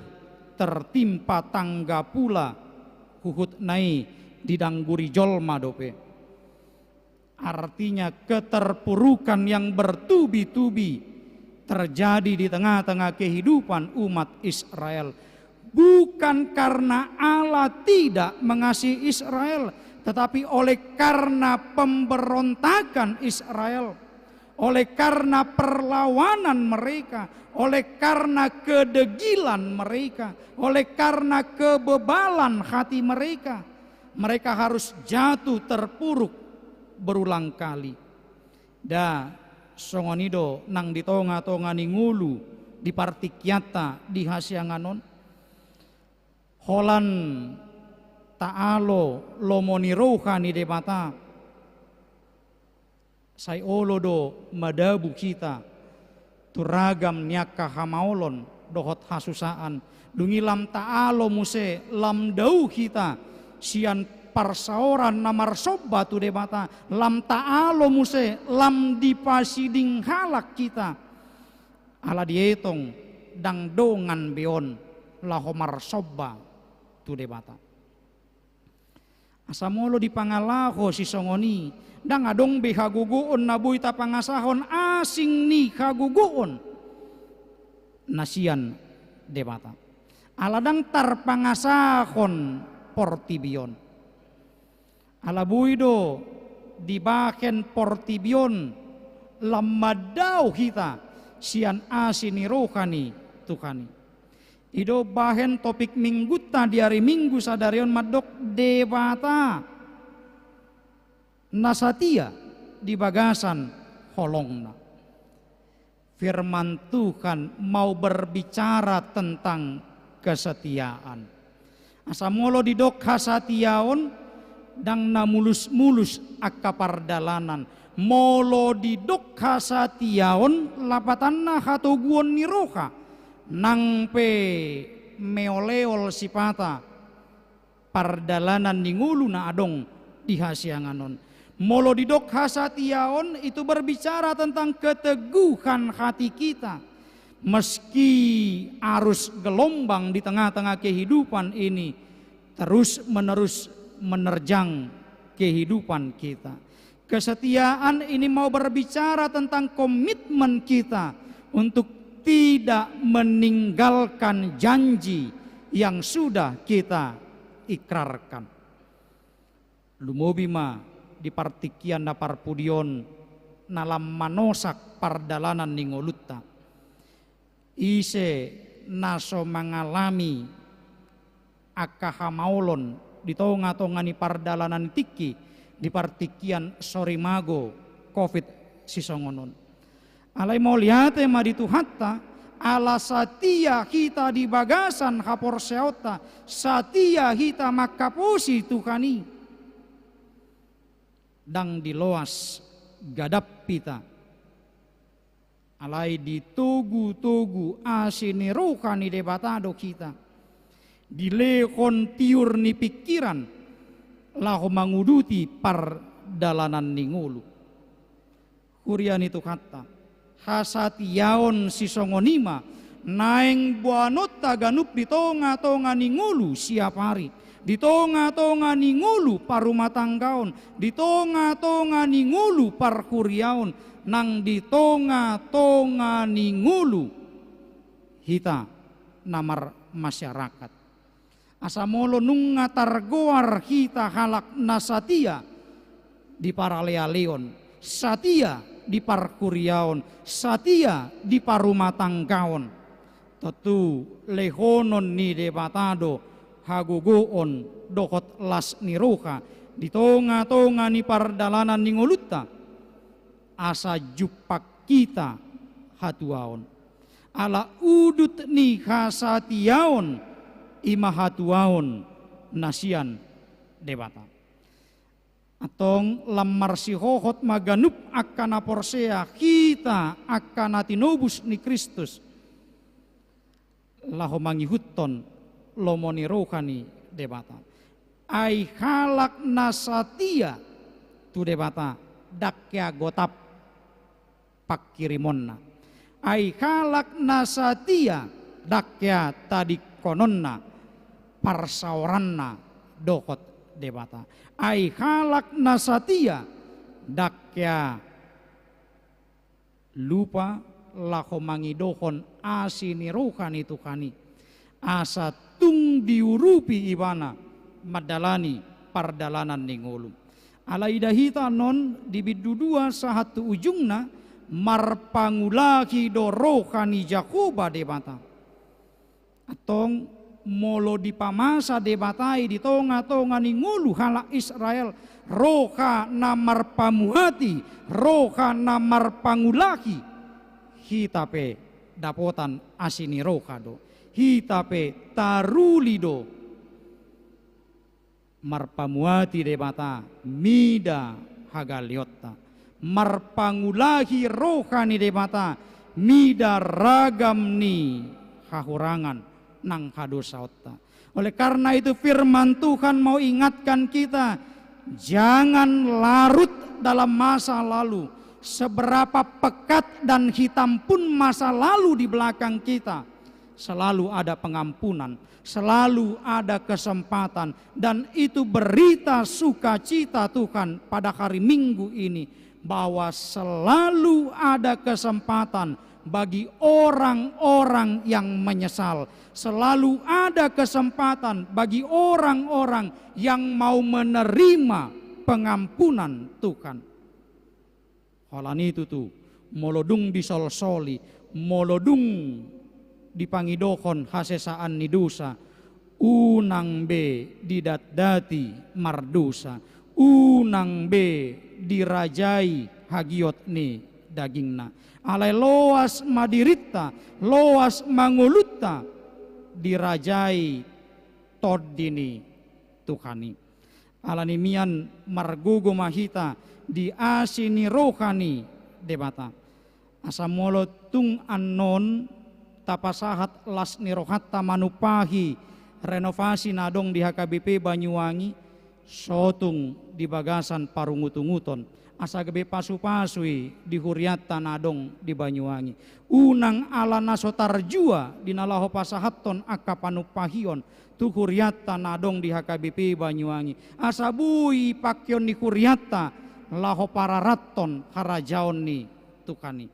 tertimpa tangga pula huhutna i, didangguri jolma dope. Artinya, keterpurukan yang bertubi-tubi terjadi di tengah-tengah kehidupan umat Israel. Bukan karena Allah tidak mengasihi Israel, tetapi oleh karena pemberontakan Israel, oleh karena perlawanan mereka, oleh karena kedegilan mereka, oleh karena kebebalan hati mereka, mereka harus jatuh terpuruk berulang kali. Da, songon i do nang di tonga-tonga ni ngolu di partingkianta di hasiangan on. Holan taalo lomo ni roha ni Debata, sai olo do madabu hita tu ragam ni angka hamaolon dohot hasusaan. Dung i lam taalo muse, lam dao hita sian parsaoran na marsomba tu Debata, lam taalo muse, lam dipasiding halak hita. Ala dietong ndang dongan be on laho marsomba tu Debata. Asa molo dipangalaho sisongon i, ndang adong be hagogoon na boi tapangasahon asing ni hagogoon na sian Debata. Ala ndang tarpangasahon portibi on. Ala boi do dibahen portibi on lam mandao hita sian asi ni roha ni Tuhan i. I do bahen topik Minggunta di ari Minggu sadari on, mandok Debata na satia di bagasan holongna. Firman Tuhan mau berbicara tentang kesetiaan. Asa molo didok hasatiaon, ndang na mulus-mulus angka pardalanan. Molo didok hasatiaon, lapatanna hatoguon ni roha, nang pe meol-eol sipata pardalanan ni ngolu na adong di hasiangan on. Molo didok hasatiaon, itu berbicara tentang keteguhan hati kita. Meski arus gelombang di tengah-tengah kehidupan ini terus-menerus menerjang kehidupan kita. Kesetiaan ini mau berbicara tentang komitmen kita untuk tidak meninggalkan janji yang sudah kita ikrarkan. Lumobi ma di partingkian na parpudi on na lam manosak pardalanan ni ngolunta. Ise na so mangalami angka hamaolon di tonga-tonga ni pardalanan ni tingki di partingkian sorimago covid sisongon on. Alai mauliate ma di Tuhanta, ala satia hita di bagasan haporseaonta, satia hita manghaposi Tuhan i. Ndang diloas gadap hita. Alai ditogu-togu asi ni roha ni Debata do hita. Dilehon tiur ni pingkiran laho manguduti pardalanan ni ngolu. Huria ni Tuhanta, hasatiaon sisongon i ma naeng boanonta ganup di tonga-tonga ni ngolu siap ari, di tonga-tonga ni ngolu parumatanggaon, di tonga-tonga ni ngolu parhuriaon, nang di tonga-tonga ni ngolu hita na marmasyarakat. Asa molo nunga targoar hita halak na satia di paralealeon, satia di parhuriaon, satia di parumatanggaon, Tontu lehonon ni Debata do hagogoon dohot las ni roha di tonga-tonga ni pardalanan ni ngolunta, asa jumpang hita hatuaon. Ala udut ni hasatiaon i ma hatuaon na sian Debata. Antong lam marsihohot ma ganup angka na porsea, hita angka na tinobus ni Kristus, laho mangihuthon lomo ni roha ni Debata. Ai halak na satia tu Debata, ndang hea gotap panghirimonna. Ai halak na satia, ndang hea tadingkononna parsaoranna dohot Debata. Ai halak na satia, ndang hea lupa laho mangidohon asi ni roha ni Tuhan i, asa tung diurupi ibana mandalani pardalanan ni ngolu. Alai ida hita annon di bindu dua sahat tu ujungna, marpangulahi do roha ni Jahowa Debata. Antong molo dipamasa Debata i di tonga-tonga ni ngolu halak Israel, roha na marpamuati, roha na marpangulahi, hita pe dapotan asi ni roha do, hita pe taruli do. Marpamuati Debata mida hagaleonta, marpangulahi roha ni Debata mida ragam ni hahurangan nang hadosaonta. Oleh karena itu, firman Tuhan mau ingatkan kita, jangan larut dalam masa lalu. Seberapa pekat dan hitam pun masa lalu di belakang kita, selalu ada pengampunan, selalu ada kesempatan, dan itu berita sukacita Tuhan pada hari Minggu ini, bahwa selalu ada kesempatan bagi orang-orang yang menyesal, selalu ada kesempatan bagi orang-orang yang mau menerima pengampunan Tuhan. Holan i tutu, molo dung disolsoli, molo dung dipangidohon hasesaan ni dosa, unang be didatdati mardosa, unang be dirajai hagiot ni dagingna. Alai loas ma dirinta, loas ma ngolunta dirajai Tondi ni Tuhan i. Alani mian margogo ma hita di asi ni roha ni Debata. Asa molo tung annon tapasahat las ni rohanta manumpahi renovasi na adong di H K B P Banyuwangi, sotung di bagasan parungutunguton, asa gabe pasupasu i di hurianta na adong di Banyuwangi. Unang ala na so tarjua di na laho pasahathon angka panumpahion tu hurianta na adong di H K B P Banyuwangi, asa boi pangkeon ni hurianta laho pararathon harajaon ni Tuhan i.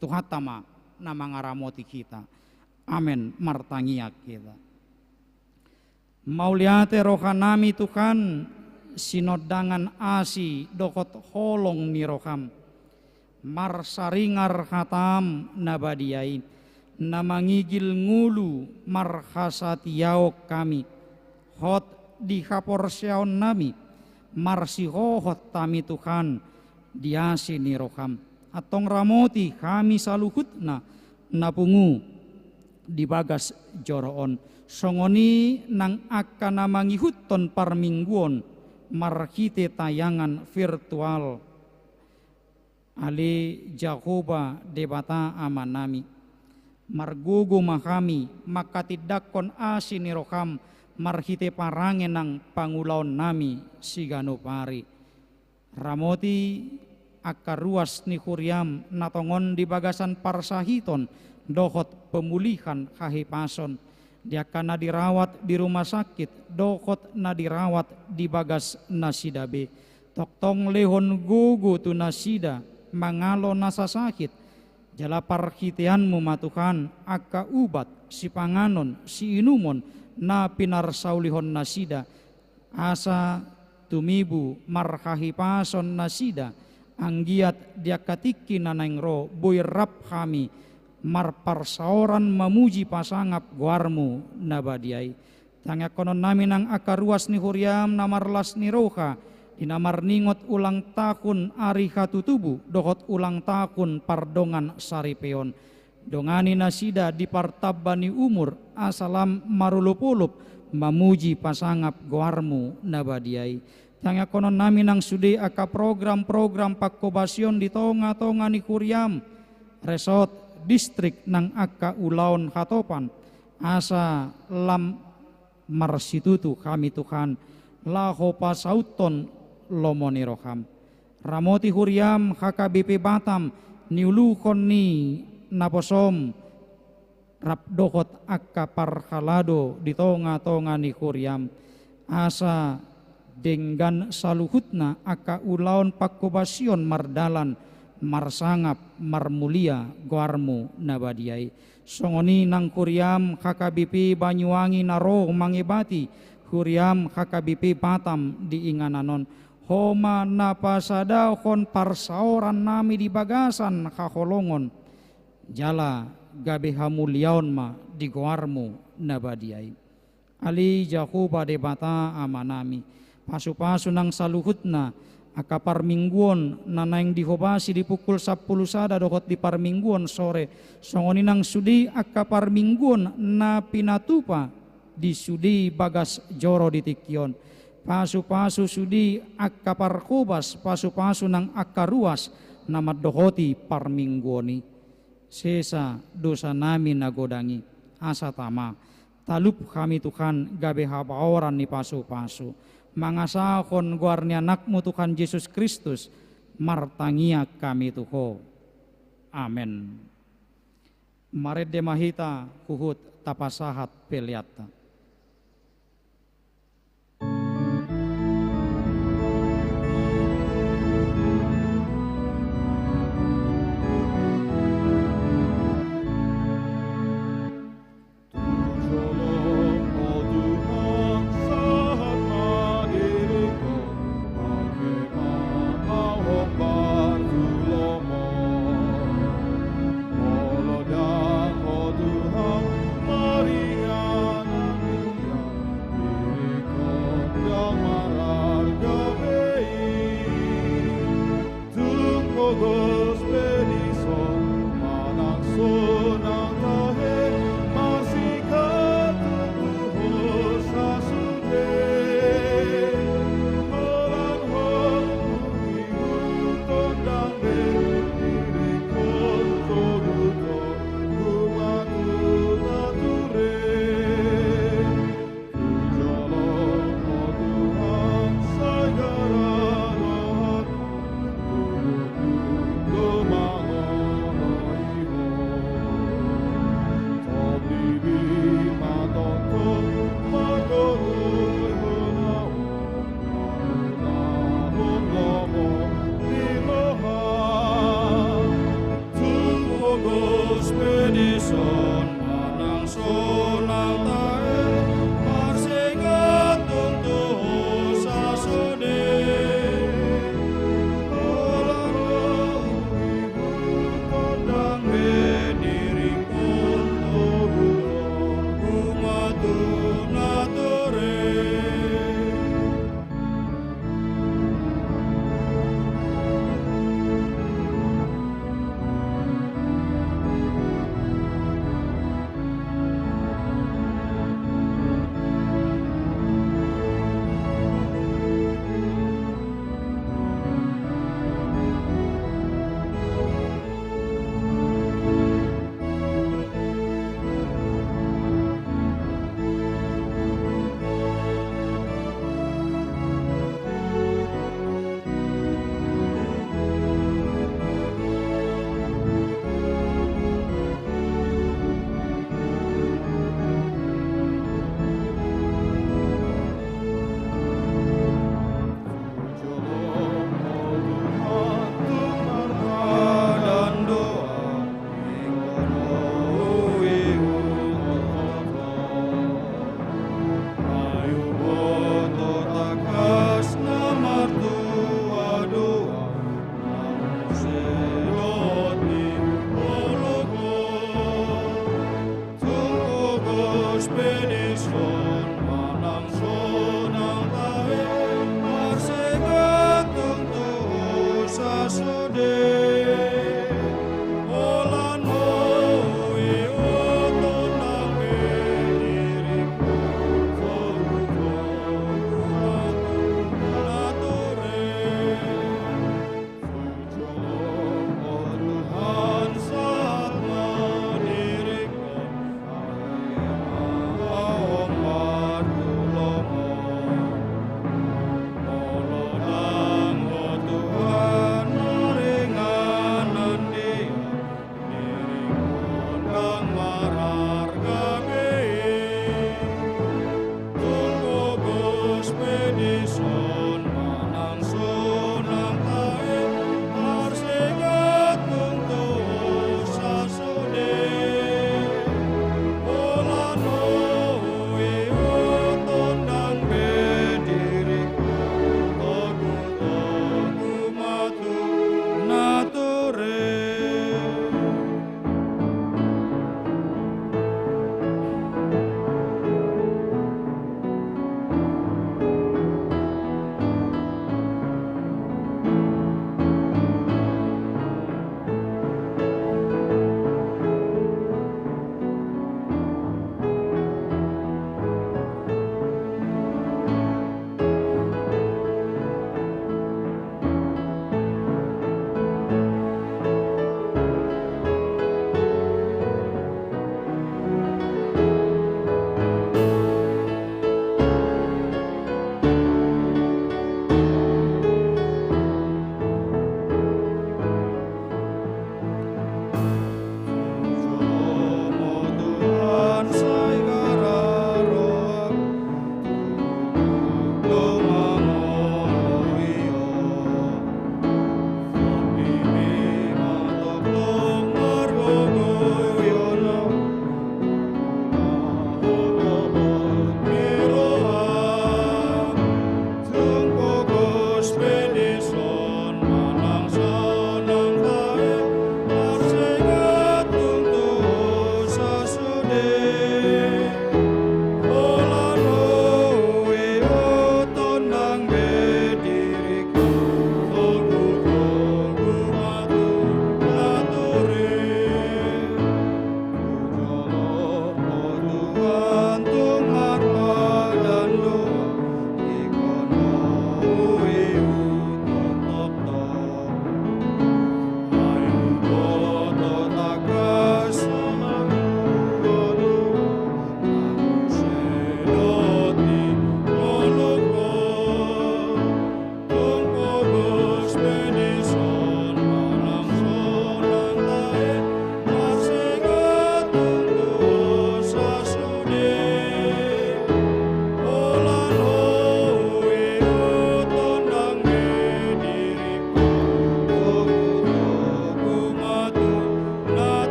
Tuhanta ma na mangaramoti hita. Amen. Martangiang hita. Mauliate rohanami Tuhan, sinondangan asi dohot holong ni roham. Marsaringar hatam na badia i, na mangigil ngolu marhasatiaon hami. Hot di haporseaonnami, marsihohot hami Tuhan, di asi ni roham. Antong ramoti hami saluhutna na pungu di bagas joro on. Songon i nang angka na mangihuthon parmingguon marhite tayangan virtual. Ale Jahowa Debata Amanami, margogo ma hami manghatindanghon asi ni roham marhite parange nang pangulaonnami siganup ari. Ramoti angka ruas ni huriam na tongon di bagasan parsahiton dohot pemulihan hahipason, di angka na dirawat di rumah sakit dohot na dirawat di bagas nasida be. Tongtong lehon gogo tu nasida mangalo nasa sahit, jala parhiteanmu ma Tuhan angka ubat, sipanganon, siinumon na pinarsaulihon nasida, asa tumibu marhahipason nasida, anggiat di angka tingki na naeng ro boi rap hami marparsaoran mamuji pasangap goarmu na badia i. Tangiangkonon nami nang angka ruas ni huriam na marlas ni roha, di na marningot ulang tahun ari hatutubu, dohot ulang tahun pardongan saripeon. Dongani nasida di partamba ni umur, asa lam marolopolop mamuji pasangap goarmu na badia i. Tangiangkonon nami nang sude angka program-program pangkobasion di tonga-tonga ni huriam, resort, distrik nang angka ulaon hatopan, asa lam marsitutu hami Tuhan, laho pasauthon lomo ni roham. Ramoti huriam H K B P Batam, niuluhon ni naposom, rap dohot angka parhalado di tonga-tonga ni huriam, asa denggan saluhutna angka ulaon pangkobasion mardalan, marsangap, marmulia goarmu na badia i. Songon i nang huriam H K B P Banyuwangi na ro mangebati huriam H K B P Batam di inganan on. Ho ma na pasadahon parsaoran nami di bagasan haholongon, jala gabe hamuliaon ma di goarmu na badia i. Ale Jahowa Debata Amanami, pasupasu nang saluhutna angka parmingguon na naeng dihobasi di pukul sampulu sada dohot di parmingguon sore, songon i nang sude angka parmingguon na pinatupa di sude bagas joro di tingki on. Pasupasu sude angka parhobas, pasupasu nang angka ruas na mandohoti parmingguon i. Sesa dosanami na godang i, asa tama. Talup hami Tuhan gabe habaoran ni pasupasu. Mangasahon goar ni Anakmu Tuhan Jesus Kristus, martangiang hami tu Ho. Amen. Marende ma hita huhut tapasahat peleanta.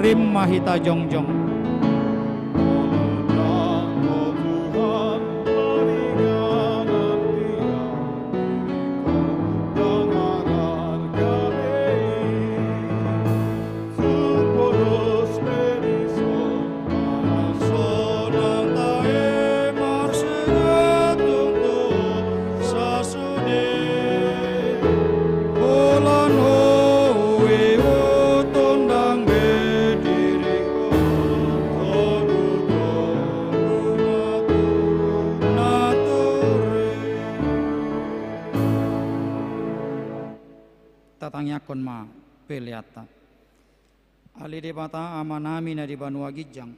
Tim ma hita jongjong. Tatangiangkon ma peleanta. Ale Debata Amanami na di banua ginjang,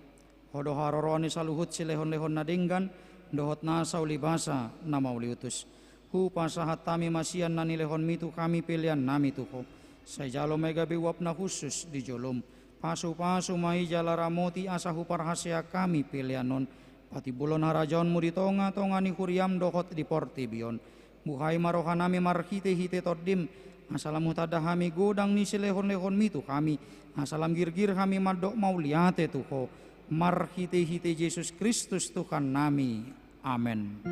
Ho do haroroan ni saluhut silehonlehon na denggan dohot nasa ulibasa na mauliutus. Hupasahat hami ma sian na nilehonmi tu hami peleannami tu Ho. Sai jalo ma i gabe uap na hushus di jolom. Pasupasu ma i jala ramoti asa huparhaseang hami pelean on patimbulhon harajaonmu di tongatonga ni huriam dohot di portibi on. Buhai ma rohanami marhitehite Tondim, asa lam hutanda hami godang ni silehonlehonmi tu hami, asa lam girgir hami mandok mauliate tu Ho, marhitehite Jesus Kristus Tuhannami. Amen.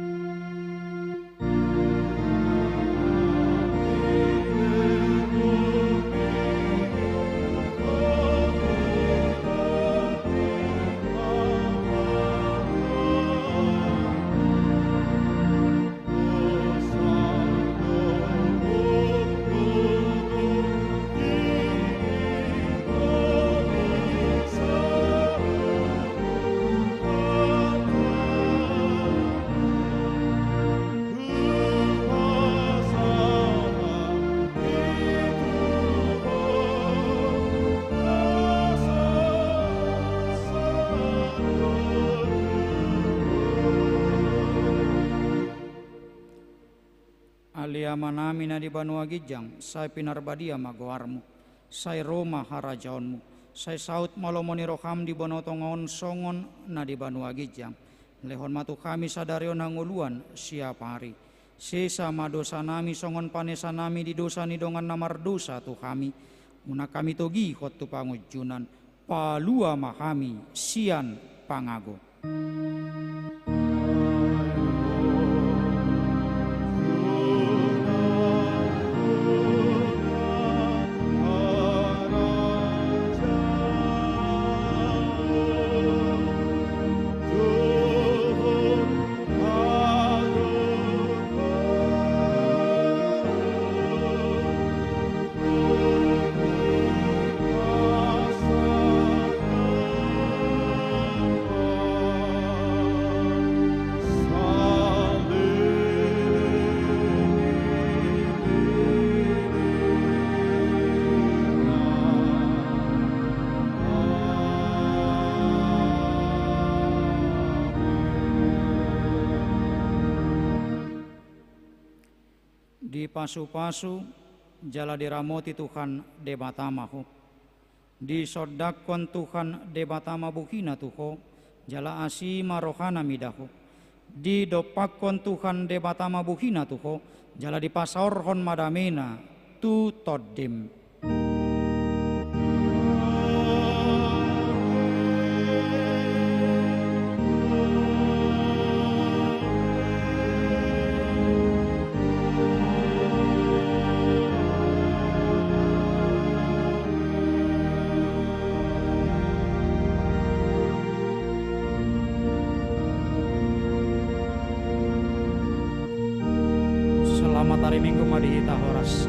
Ale Amanami na di banua ginjang, sai pinarbadia ma goarmu, sai ro ma harajaonmu, sai saut ma lomo ni roham di banua tonga on songon na di banua ginjang. Lehon ma tu hami sadari on hangoluan siapari. Sesa ma dosanami songon panesanami di dosa ni dongan na mardosa tu hami. Unang hami togihon tu pangunjunan. Palua ma hami sian pangago. Dipasupasu jala diramoti Tuhan Debata ma ho. Disondangkon Tuhan Debata ma bohina tu ho, jala asi ma rohana mida ho. Didompakkon Tuhan Debata ma bohina tu ho, jala dipasaorhon ma damena tu tondim. Selamat hari Minggu ma di hita, horas.